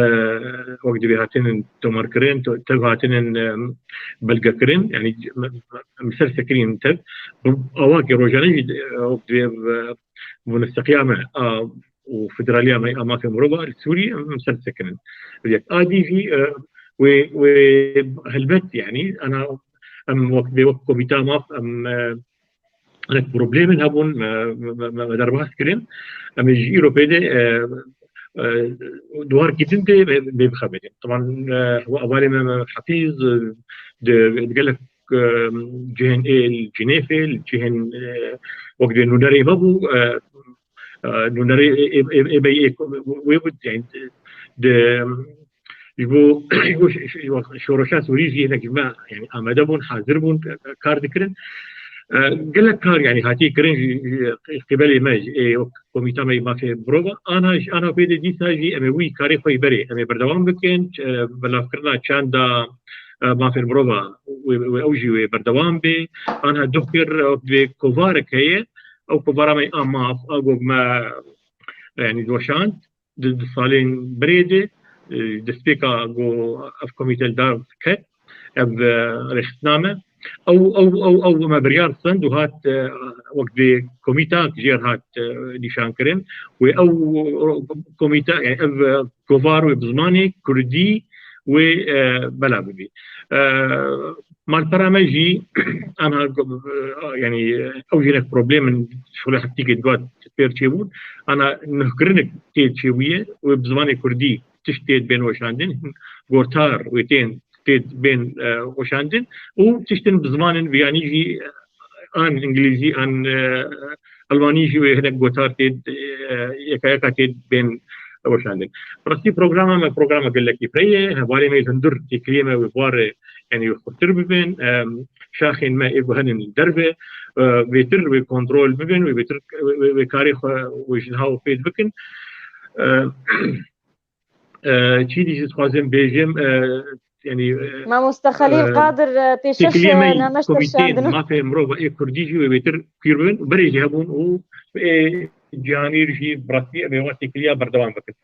wek divê hatinin tomarkirin, to-, tev hatinin, e, belgekirin, yanî em, em ser sekirîn tev. Bi awakê rojane jî, e, wek divê, e, muneseqiya me a, û federaliya me a mafê mirova li Sûriyê em, em ser sekinin. Yek a dî jî, e, wê, wê helbet, yanî, ana, em wek, vê wek komîta maf, em, e, hinek problemên hebûn, me, me, me, me derbas kirin. Em ê ji îro pê de, e, e, duwarkî din de me, me bixebêtin. Teban, e, hevalê me, me Hefîz, e, di, di gelek, e, cihên ê li Cinêfê, li cihên, e, wek dê nûnerê me bû, e, e, nûnerê ê, ê, ê, ê, ê, wê bû, yani, di, ji bo, ji bo ş-, ş-, şoreşa Sûrî jî hinek ji me, yani, amade bûn, hazir bûn, kar dikirin. E, gelek kar, yani, hatiye kirin ji, ji qîbelê me, ji, ê, wek komîta me yê mafê mirova. Ana, ana pê de dîsa jî em ê wî karê xwe yê berê, em ê berdewam bikin, e, belavkirina çanda, e, mafê mirova, wê, wê ew jî wê berdewam bê. Ana doh kir, e, wek divê kovarek heye, ew kovara me a maf, a gog me, yani, doşand. di, di salên berê de, e, destpêka ku ev komîte li dar ket, ev, e, rêxistina me, ew, ew, ew, ew me biryar stend û hat, e, wek vê komîta jê re hat, e, nîşankirin. Wê ew komîta, yani ev, e, kovar wê bi zimanê kurdî wê, e, bela bibî. E, Malpera me jî anha, e, yani, ew jî hinek problem in, şixulê heftîkê digot pêr çêbûn. Ana nuhkirinek tê çêbûye û bi zimanê kurdî tişt tê bên weşandin, gotar wê tên tê bên, e, weşandin û tiştin bi zimanên biyanî jî, an îngilîzî, an, e, elmanî jî wê hinek gotar tê, e, yeka yeka tê bên weşandin. Rastî programa me programa gelekî fireh ye. Hevalê me li hundir têkiliyê me wê bi warê, yani, wê xurtir bibin. Em, şaxên me ê ku henin li derve, e, bêtir wê kontrol bibin, wê bêtir, wê, wê, wê karê xwe wê ji niha û pêt bikin. E, e, çî dî jî dixwazim bêjim, e, yani, e, Mamoste Xelîl e, Qadir, e, pêşeş, têkiliyê me e, yî nameş komîteyên şandin. Mafê mirova ê kurdî jî wê bêtir pîr bibin. Berê jî hebûn û ê Cihangîr jî bi rastî em ê wan têkiliya berdewam bikin.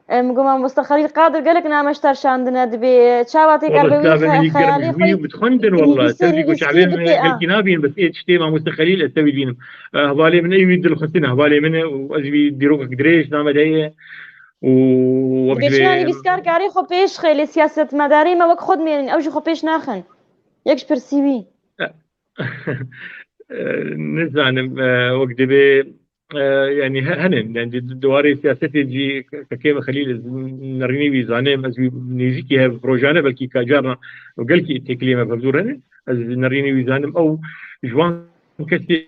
Em, got, Mamoste Xelîl Qadir gelek nameştar şandine dibê. Çawa tê Wala, karbê wî silavê xe-, min yî germ xeyalê xwe wî dixwendin, wala. Nivîsê, Tevî ku nivîsê çavê min bike, a. Gelkî nabîn, bes ê tiştê Mamoste Xelîl ez tevî dibînim. Eh, hevalê min ê wî dilxistin, hevalê min e û ez wî dîrokek dirêj name de ye. Û wek Dibê çira divê nivîskar karê xwe pêş xê, lê siyasetmedarê me wek xwe dimênin, ew jî xwe pêş naxin. Yek ji pirsî wî. Eh, nizanim, eh, wek divê e, yani he-, hene, yani di, di, di warê siyasetê jî kekê me Xelîl, ez nerînê wî zanim, ez wî nêzîkî hev rojane belkî ka carna gelkî têkiliyê me bi hevdûr hene, ez nerînê wî zanim, ew ji wan kesê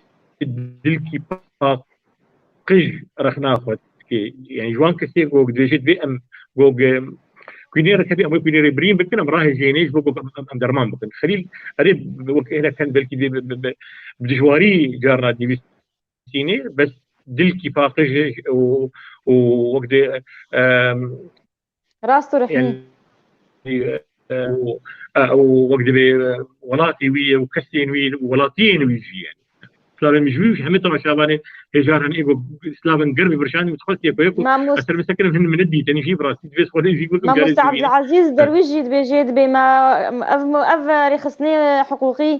dilkî paqij rexna xwe dike. Yani ji wan kesê ku dibêjit vê em ku, e, kwînê re kevî, em wê kwînê rê birîn bikin, em rahêjênê ji bo ku em, em, em derman bikin. Xelîl, erê, wek hinek hene belkî bi, bi, bi, bi dijwarî carna nivîs Sînê, bes dilkî paqij û, û wek dê, em, Rast û rihmî. Yani, e, û, e, û wek dibê, e, welatê wî û kesên wî û welatiyên wî jî yani. Slavên ji wî hemî temaşevanê hêjar hene êgo slavên germ birşan û xwestiye ku yek û Mamost- ez ser bisekirim hin min dît, yani jî bi rastî divê xwedê jî bikim carê Mamoste zû bîne. Abdulaziz Derwîş jî dibêje, dibê me ev, ev rêxistinê hiqûqî,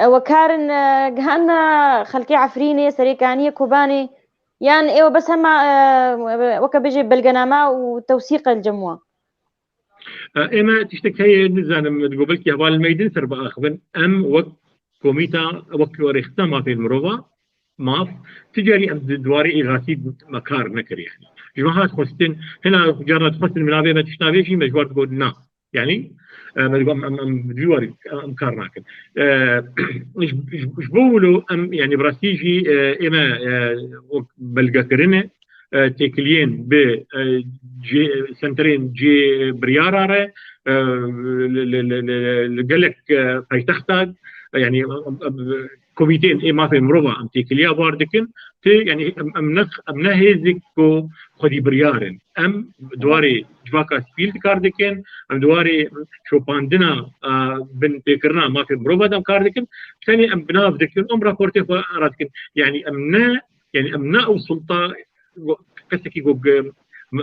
e, wekar in, e, gihana xelkê Efrînê, Serêkaniyê, Kobanê, yan êwe bes hema, e, weke bêje belgename û tewsîqe li cem wan? E, ême tiştek heye, nizanim, digo belkî hevalên me din ser biaxivin. Em wek komîta, wek rêxistina mafên mirova, maf, ti carî em di, di warê îxasî me kar nekir yani. Ji me hat xwestin, hina carna dixwestin min navê me tişt navê jî me ji war digot na. Yani, e, me digot em, em, em di vî warî em kar nakin. E, ji, ji, ji bo wilo em, yani bi rastî jî, e, ême, e, wek belgekirinê, e, têkiliyên bi, e, cê, senterên cê biryara re, e, li, li, li, li, li gelek, e, paytexta, e, yani, e, e, komîteyên ê mafê mirova em têkiliya bar dikin, ti, yani, em, em ne, em ne hêzik ku xwedî biryar in. Em di warê civaka sivîl kar dikin, em di warê şopandina, e, binpêkirina mafê mirova de em kar dikin, tenê em bi nav dikin, em raportê xwe radikin. Yani, em ne, yani, em ne ew sulta, kesekî ku em,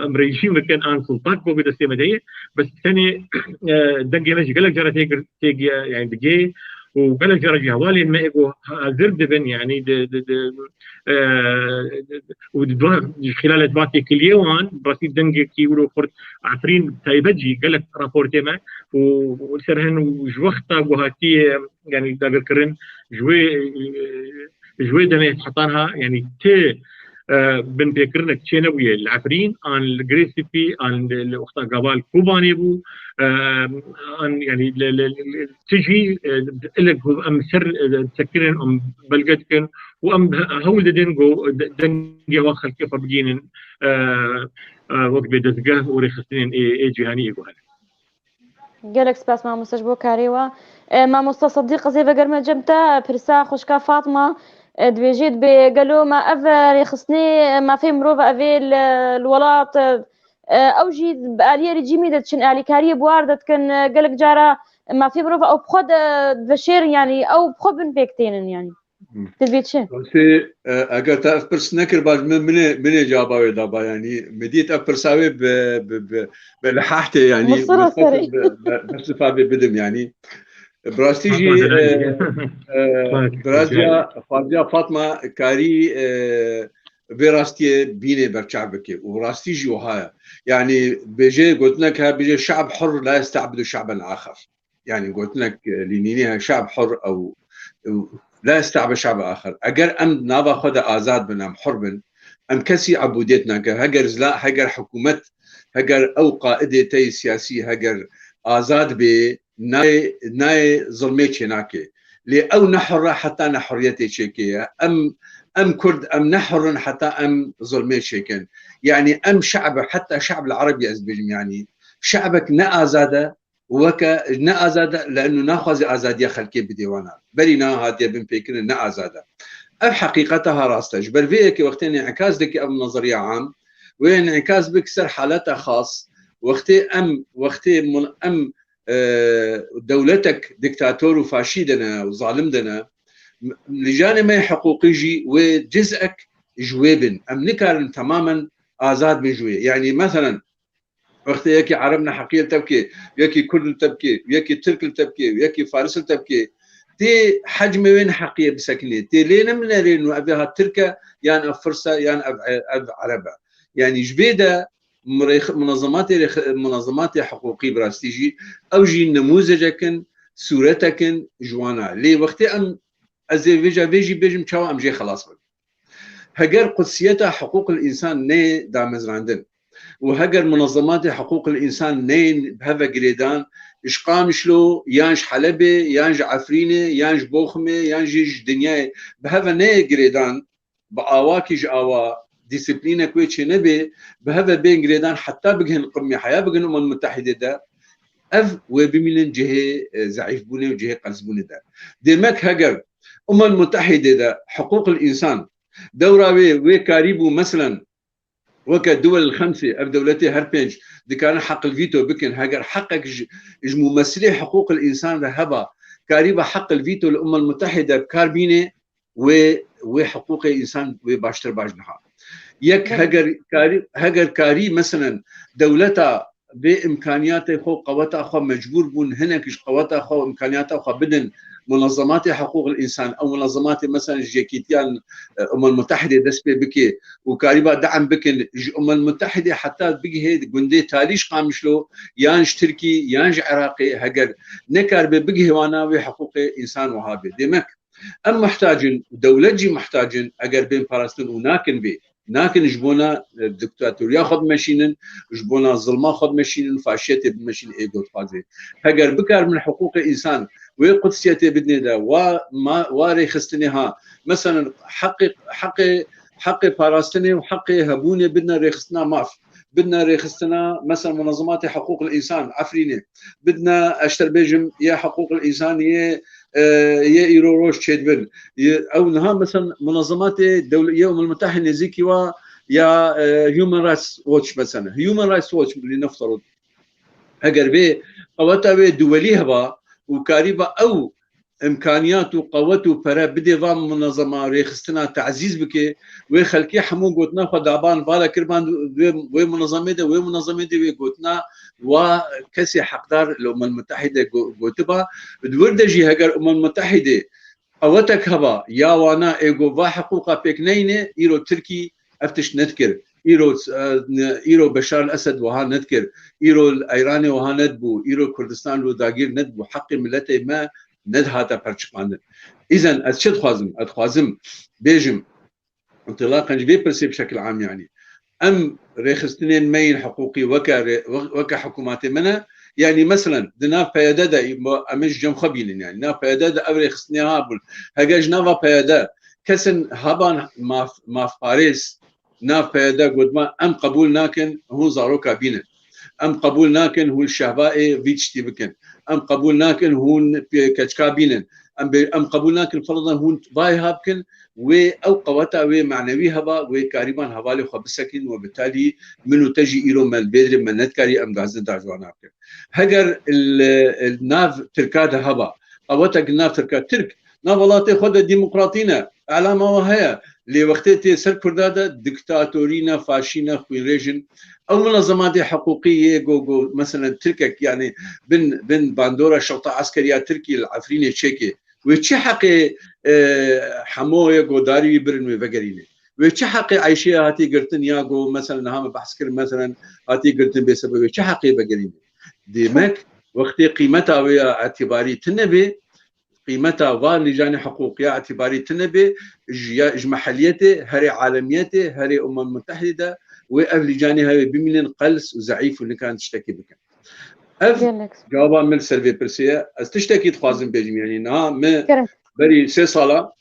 em rejîm bikin an sultak ku bi destê me de ye. Bes tenê, e, dengê me jî gelek cara tê gir-, tê gi-, yani digê û gelek cara jî hevalên me êgo hazir dibin, yani di, di, di, e, û di dua, xîlalet va têkiliyê wan, bi rastî dengekî wilo xurt Efrîn taybet jî gelek raportê me û, û li ser hin û ji wexta ku hatiye, yani dagirkirin ji wê, e, ji wê demê heta niha, yani ti, e, binpêkirinek çênebûye li Efrîn, an li Girê Spî, an li, li wexta gava li Kobanê bû, e, an, yani, li, li, li, li, ti jî, e, ilek ku em ser, e, sekirin, em belge dikin û em he-, hewl didin ku de-, dengê wan xelkê xwe bigihînin, e, e, wek bê dezgeh û rêxistinên ê, ê cîhanî ê ku hene. Gelek spas mamoste ji bo karê we. E, mamoste Sedîq, ez ê vegerime cem te, pirsa xwişka Fatma, e, dibêjê, dibê gelo me ev, e, rêxistinê, e, mafê mirov evê li, li welat, e, e, ew jî bi aliyê rejîmî de diçin, alîkariyê bi war de dikin, e, gelek cara mafê mirov ew bi xwe de diveşêrin, yanî ew bi xwe bin pêk tênin, yanî. Hı. Divê çi? Rastî, e, eger te ev pirs nekir baş, min, min ê, min ê caba wê daba, yanî min dît ev pirsa wê bi, bi, bi, bi lihehtê, yanî Misir bi, serê. Bi, bi, bi sifa wê bidim, yanî. Bi rastî jî, Fatma e, Zelal. E, Bak, birazca, xwaziya Fatma karî, e, vê rastiyê bînê berçav bike û rastî jî wiha ye. Yanî bêje gotinek he, bêje şe'b hur la yesta'bidu şe'ben axer. Yani gotinek, e, Lenînî heye, şe'b hur ew, ew la yesta'be şe'be axir. Eger em nava xwe de azad bin, em hur bin, em kesî ebûdiyet nake. Heger zila, heger hikûmet, heger ew qaidê te yê siyasî heger azad bê, nayê, nayê zilmê çênake. Lê ew ne hur e heta ne huriyetê çêkê ye. Em, em Kurd, em ne hur in heta em zilmê çêkin. Yani em şe'b, heta şe'b el erebî ez dibêjim, yani şe'bek ne azad e, weke ne azad e, le'nû naxwaze azadiya xelkê bidê wana. Berî niha hatiye binpêkirin, ne azad e. Ev heqîqeta ha rast e. Ji ber vê yekê wextê înîkas dike ev nezeriya am, wê înîkas bik ser haleta xas, wextê em, wextê mul-, em, e, dewletek diktator û faşî de ne û zalim de ne, m-, lijane me yê hiqûqî jî wê ciz'ek ji wê bin. Em nikarin temamen azad bin ji wê. Yani, meselen, wextê yekî Ereb neheqiyê li te bike, yekî Kurd li te bike, yekî Tirk li te bike, yekî Faris li te bike, tê hecmê wê neheqiyê bisekinê. Tê lê neminerên û ev ê ha Tirk e, yan ev Firs e, yan ev, ev Ereb e. Yani ji vê de mirêx-, munezematê rêx-, munezematê hiqûqî bi rastî jî, ew jî nemûzecek in, sûretek in ji wan e. Lê wextê em, ez ê vêca vê jî bêjim çawa em jê xelas bin. Heger qudsiyeta hiqûqil însan neyê damezrandin û heger munezematê hiqûqil însan neyên bi heve girêdan, ji Qamişlo yan ji Helebê yan ji Efrînê yan ji Boximê yan jî ji dinyayê bi heve neyê girêdan, bi awakî ji awa dîsiplînek wê çênebê, bi heve bên girêdan heta bigihin qimî heya bigihin Umem Mutehîdê de, ev wê bimînin cihê, e, zeîfbûnê û cihê qelsbûnê de. Demek heger Umem Mutehîdê de hiqûqil însan dewra wê, wê karîbû, meselen, weke Duwel Xemsê, ev dewletê her pênc dikarin heqil vîto bikin, heger heqek ji, ji mûmesilê hiqûqil însan re heba, karîba heqil vîto li Umem Mutehîde bi kar bînê, wê, wê hiqûqê însan wê baştir baş niha. Yek, heger karî, heger karî, meselen, dewleta vê imkaniyatê xwe, qeweta xwe mecbûr bûn, hinek ji qeweta xwe û imkaniyata xwe bidin munezematê hiqûqil însan, ew munezematê, meselen, ji Yekîtiyan, e, Umem Mutehidê dest pê bike û karîba de'm bikin, ji Umem Mutehidê heta bigihê gundê talî ji Qamişlo, yan ji Tirkî, yan ji Iraqê, heger nekaribe bigihê wana, wê hiqûqê însan wiha bê. Demek, em muhtac in, dewlet jî muhtac in, eger bên parastin û nakin vê, nakin ji bona, e, diktatoriya xwe bimeşînin, ji bona zilma xwe bimeşînin, faşiyetê bimeşînin, ê gotxwazê. Heger bikaribin hiqûqê însan wê qudsiyetê bidinê de, wa, ma, wa rêxistinê ha, meselen, heqê, heqê, heqê parastinê û heqê hebûnê bidine rêxistina maf, bidine rêxistina, mesela, munezematê hiqûqil însan Efrînê, bidine, ez ji te bêjim, yê hiqûqil însan yê, e, yê îro roj çêdibin. Yê, ew niha, mesela, munezematê dewle-, yê Umem Mutehîd nêzîkî wa ya, e, Human Rights Watch, mesela. Human Rights Watch lê nefterot. Heger vê qeweta wê duwelî heba û karîba ew imkaniyat û qewet û pere bidê van munezema rêxistina tezîz bike, wê xelkê hemû gotina xwe daban vala kir van wê, wê munezemê de, wê munezemê de wê gotina wa kesê heqdar li Umem Mutehîde go-, gotiba. Di wir de jî heger Umem Mutehîdê qewetek heba ya wana ê go va hiqûqa pêk neyne, îro Tirkî ev tişt nedikir. Îro, e, îro Beşar el-Esed wiha nedikir. Îro li Îranê wiha nedibû. Îro Kurdistan lo dagîr nedibû. Heqê miletê me nedihata perçiqandin. Îzen ez çi dixwazim? Ez dixwazim bêjim, întilaqen ji vê pirsê bi şekil am, yanî em rêxistinên me yên hiqûqî weke rê-, weke hikûmatê me ne, yanî meselen di nav P Y D de, em ê ji cem xwe bînin, yanî nav P Y D de ev rêxistinê ha bûn. Heger ji nava P Y D kesin haban maf-, mafparêz, nav P Y D gotiba, em qebûl nakin hûn zaroka bînin. Em qebûl nakin hûn şehba ê vî tiştî bikin. Em qebûl nakin hûn pê-, keçika bînin. Em bê-, em qebûl nakin, ferdan hûn vayê ha bikin. Wê ew qeweta wê manewî heba, wê karîban hevalê xwe bisekîn û bi talî min û te jî îro me li vê dirê me nedikarî em gazin da ji wana bikin. Heger li, li nav Tirka de heba, qewetek li nav Tirka, Tirk nav welatê xwe de demokratî ne, elama we heye. Lê wextê tê ser Kurda de diktatorî ne, faşî ne, xwînrêj in. Ew munezematê hiqûqî yê go, go, meselen, Tirkek, yanî bin, bin bandora şerta eskeriya Tirkî li Efrînê çêkê. Wê çi heqê, e, hemo yê go darî wî birin wê vegerîne? Wê çi heqê Eyşê hatî girtin ya go, meselen, niha me behs kir, meselen, hatî girtin bê sebeb, wê çi heqê vegerîne? Demek, wextê qîmeta wê ya îtibarî tune bê, qîmeta van lîcanê hiqûqiya îtibarî tune bê, ji, ya, ji meheliyetê, herê alemiyetê, herê Umem Mutehîde, wê ev lîcanê hevê bimînin qels û zeîf û nikan tiştekî bikin. Ev Gelek. Cewaba min li ser vê pirsê ye. Ez tiştekî dixwazim bêjim, yanî niha me Kerem. Berî sê sala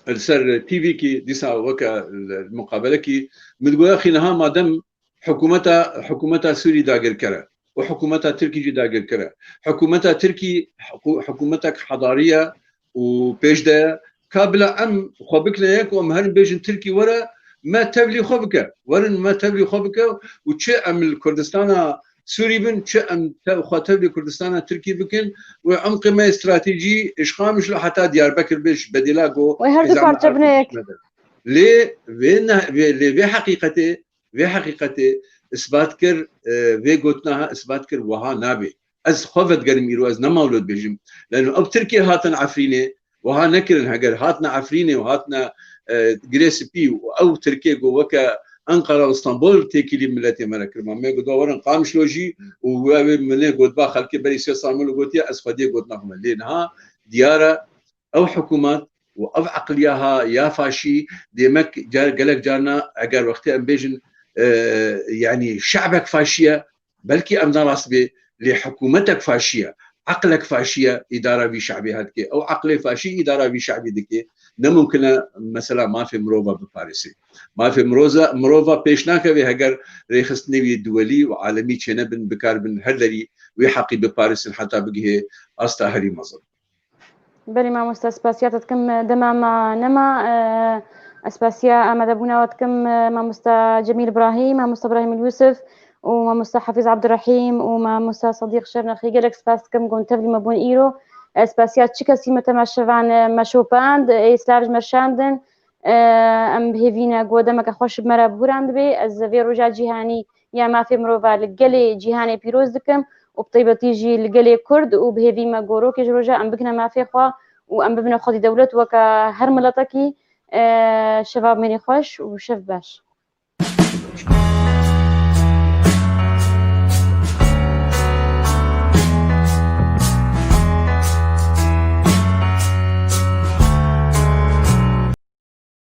li ser T V kî dîsa weke li muqabelekî min digoya, xî niha madem hikûmeta, hikûmeta Sûrî dagirker e û hikûmeta Tirkî jî dagirker e. Hikûmeta Tirkî hiku-, hikûmetek hedarî ye û pêş de ye. Ka bila em xwe bikine yek û em herin bêjin Tirkî were, me tevlî xwe bike. Werin me tevlî xwe bike û çi em li Kurdistana Sûrî bin, çi em te-, xwe tevlî Kurdistana Tirkî bikin, wê emqê me stratejî ji Qamişlo heta Diyarbekir bê, ji bedîla go Wê her du hêza me parçe her bine yek. Kurdistan de. Lê vê ne-, vê, lê vê heqîqetê, vê heqîqetê isbat kir, e, vê gotina ha isbat kir, wiha nabe. Ez xwe vedigerim îro, ez ne mawlo dibêjim. Leno ew Tirkê hatin Efrînê, wiha nekirin. Heger hatine Efrînê û hatine, e, Girê Spî û ew Tirkê go weke Enqera û Stenbol têkilî miletê me re kirma. Me got, werin Qamişlo jî û we wê min ê gotba xelkê berî sê sal min gotiye, ez xwediyê gotina xwe me. Lê niha diyar e, ew hikûmet û ev eqliya ha ya faşî, demek car, gelek carna eger wextê em bêjin, e, yanî şe'bek faşî ye, belkî em ne rast bê, lê hikûmetek faşî ye, eqlek faşî ye, îdara vî şe'bê ha dike. Ew eqlê faşî îdara vî şe'bê dike. Ne mumkin e mesela mafê mirova biparêse. Mafê miroza, mirova pêş nakeve heger rêxistinê wî duwelî û alemî çênebin, bikar bin her derî wê heqî biparêsin heta bigihê asta herî mezin. Belê mamoste, spasiya te dikim, dema me nema, e, spasiya amadebûna we dikim, e, mamoste Cemîl Ibrahîm, mamoste Ibrahîm Yusuf û mamoste Hafiz Abdurrahîm û mamoste Sadiq Şirnexî. Gelek spas dikim ku hûn tevlî me bûn îro. E, spasiya çi kesî me temaşevan, e, me şopand, e, ê silav ji me şandin. E, em bi hêvî ne ku demeke xweş bi me re bûran dibe. Ez vê roja cîhanî ya mafê mirova li gelê cîhanê pîroz dikim û bi taybetî jî li gelê Kurd û bi hêvî me gorokê ji roja em bikine mafê xwe û em bibine xwedî dewlet weke her miletekî. E, şeva mêrê xweş û şev baş.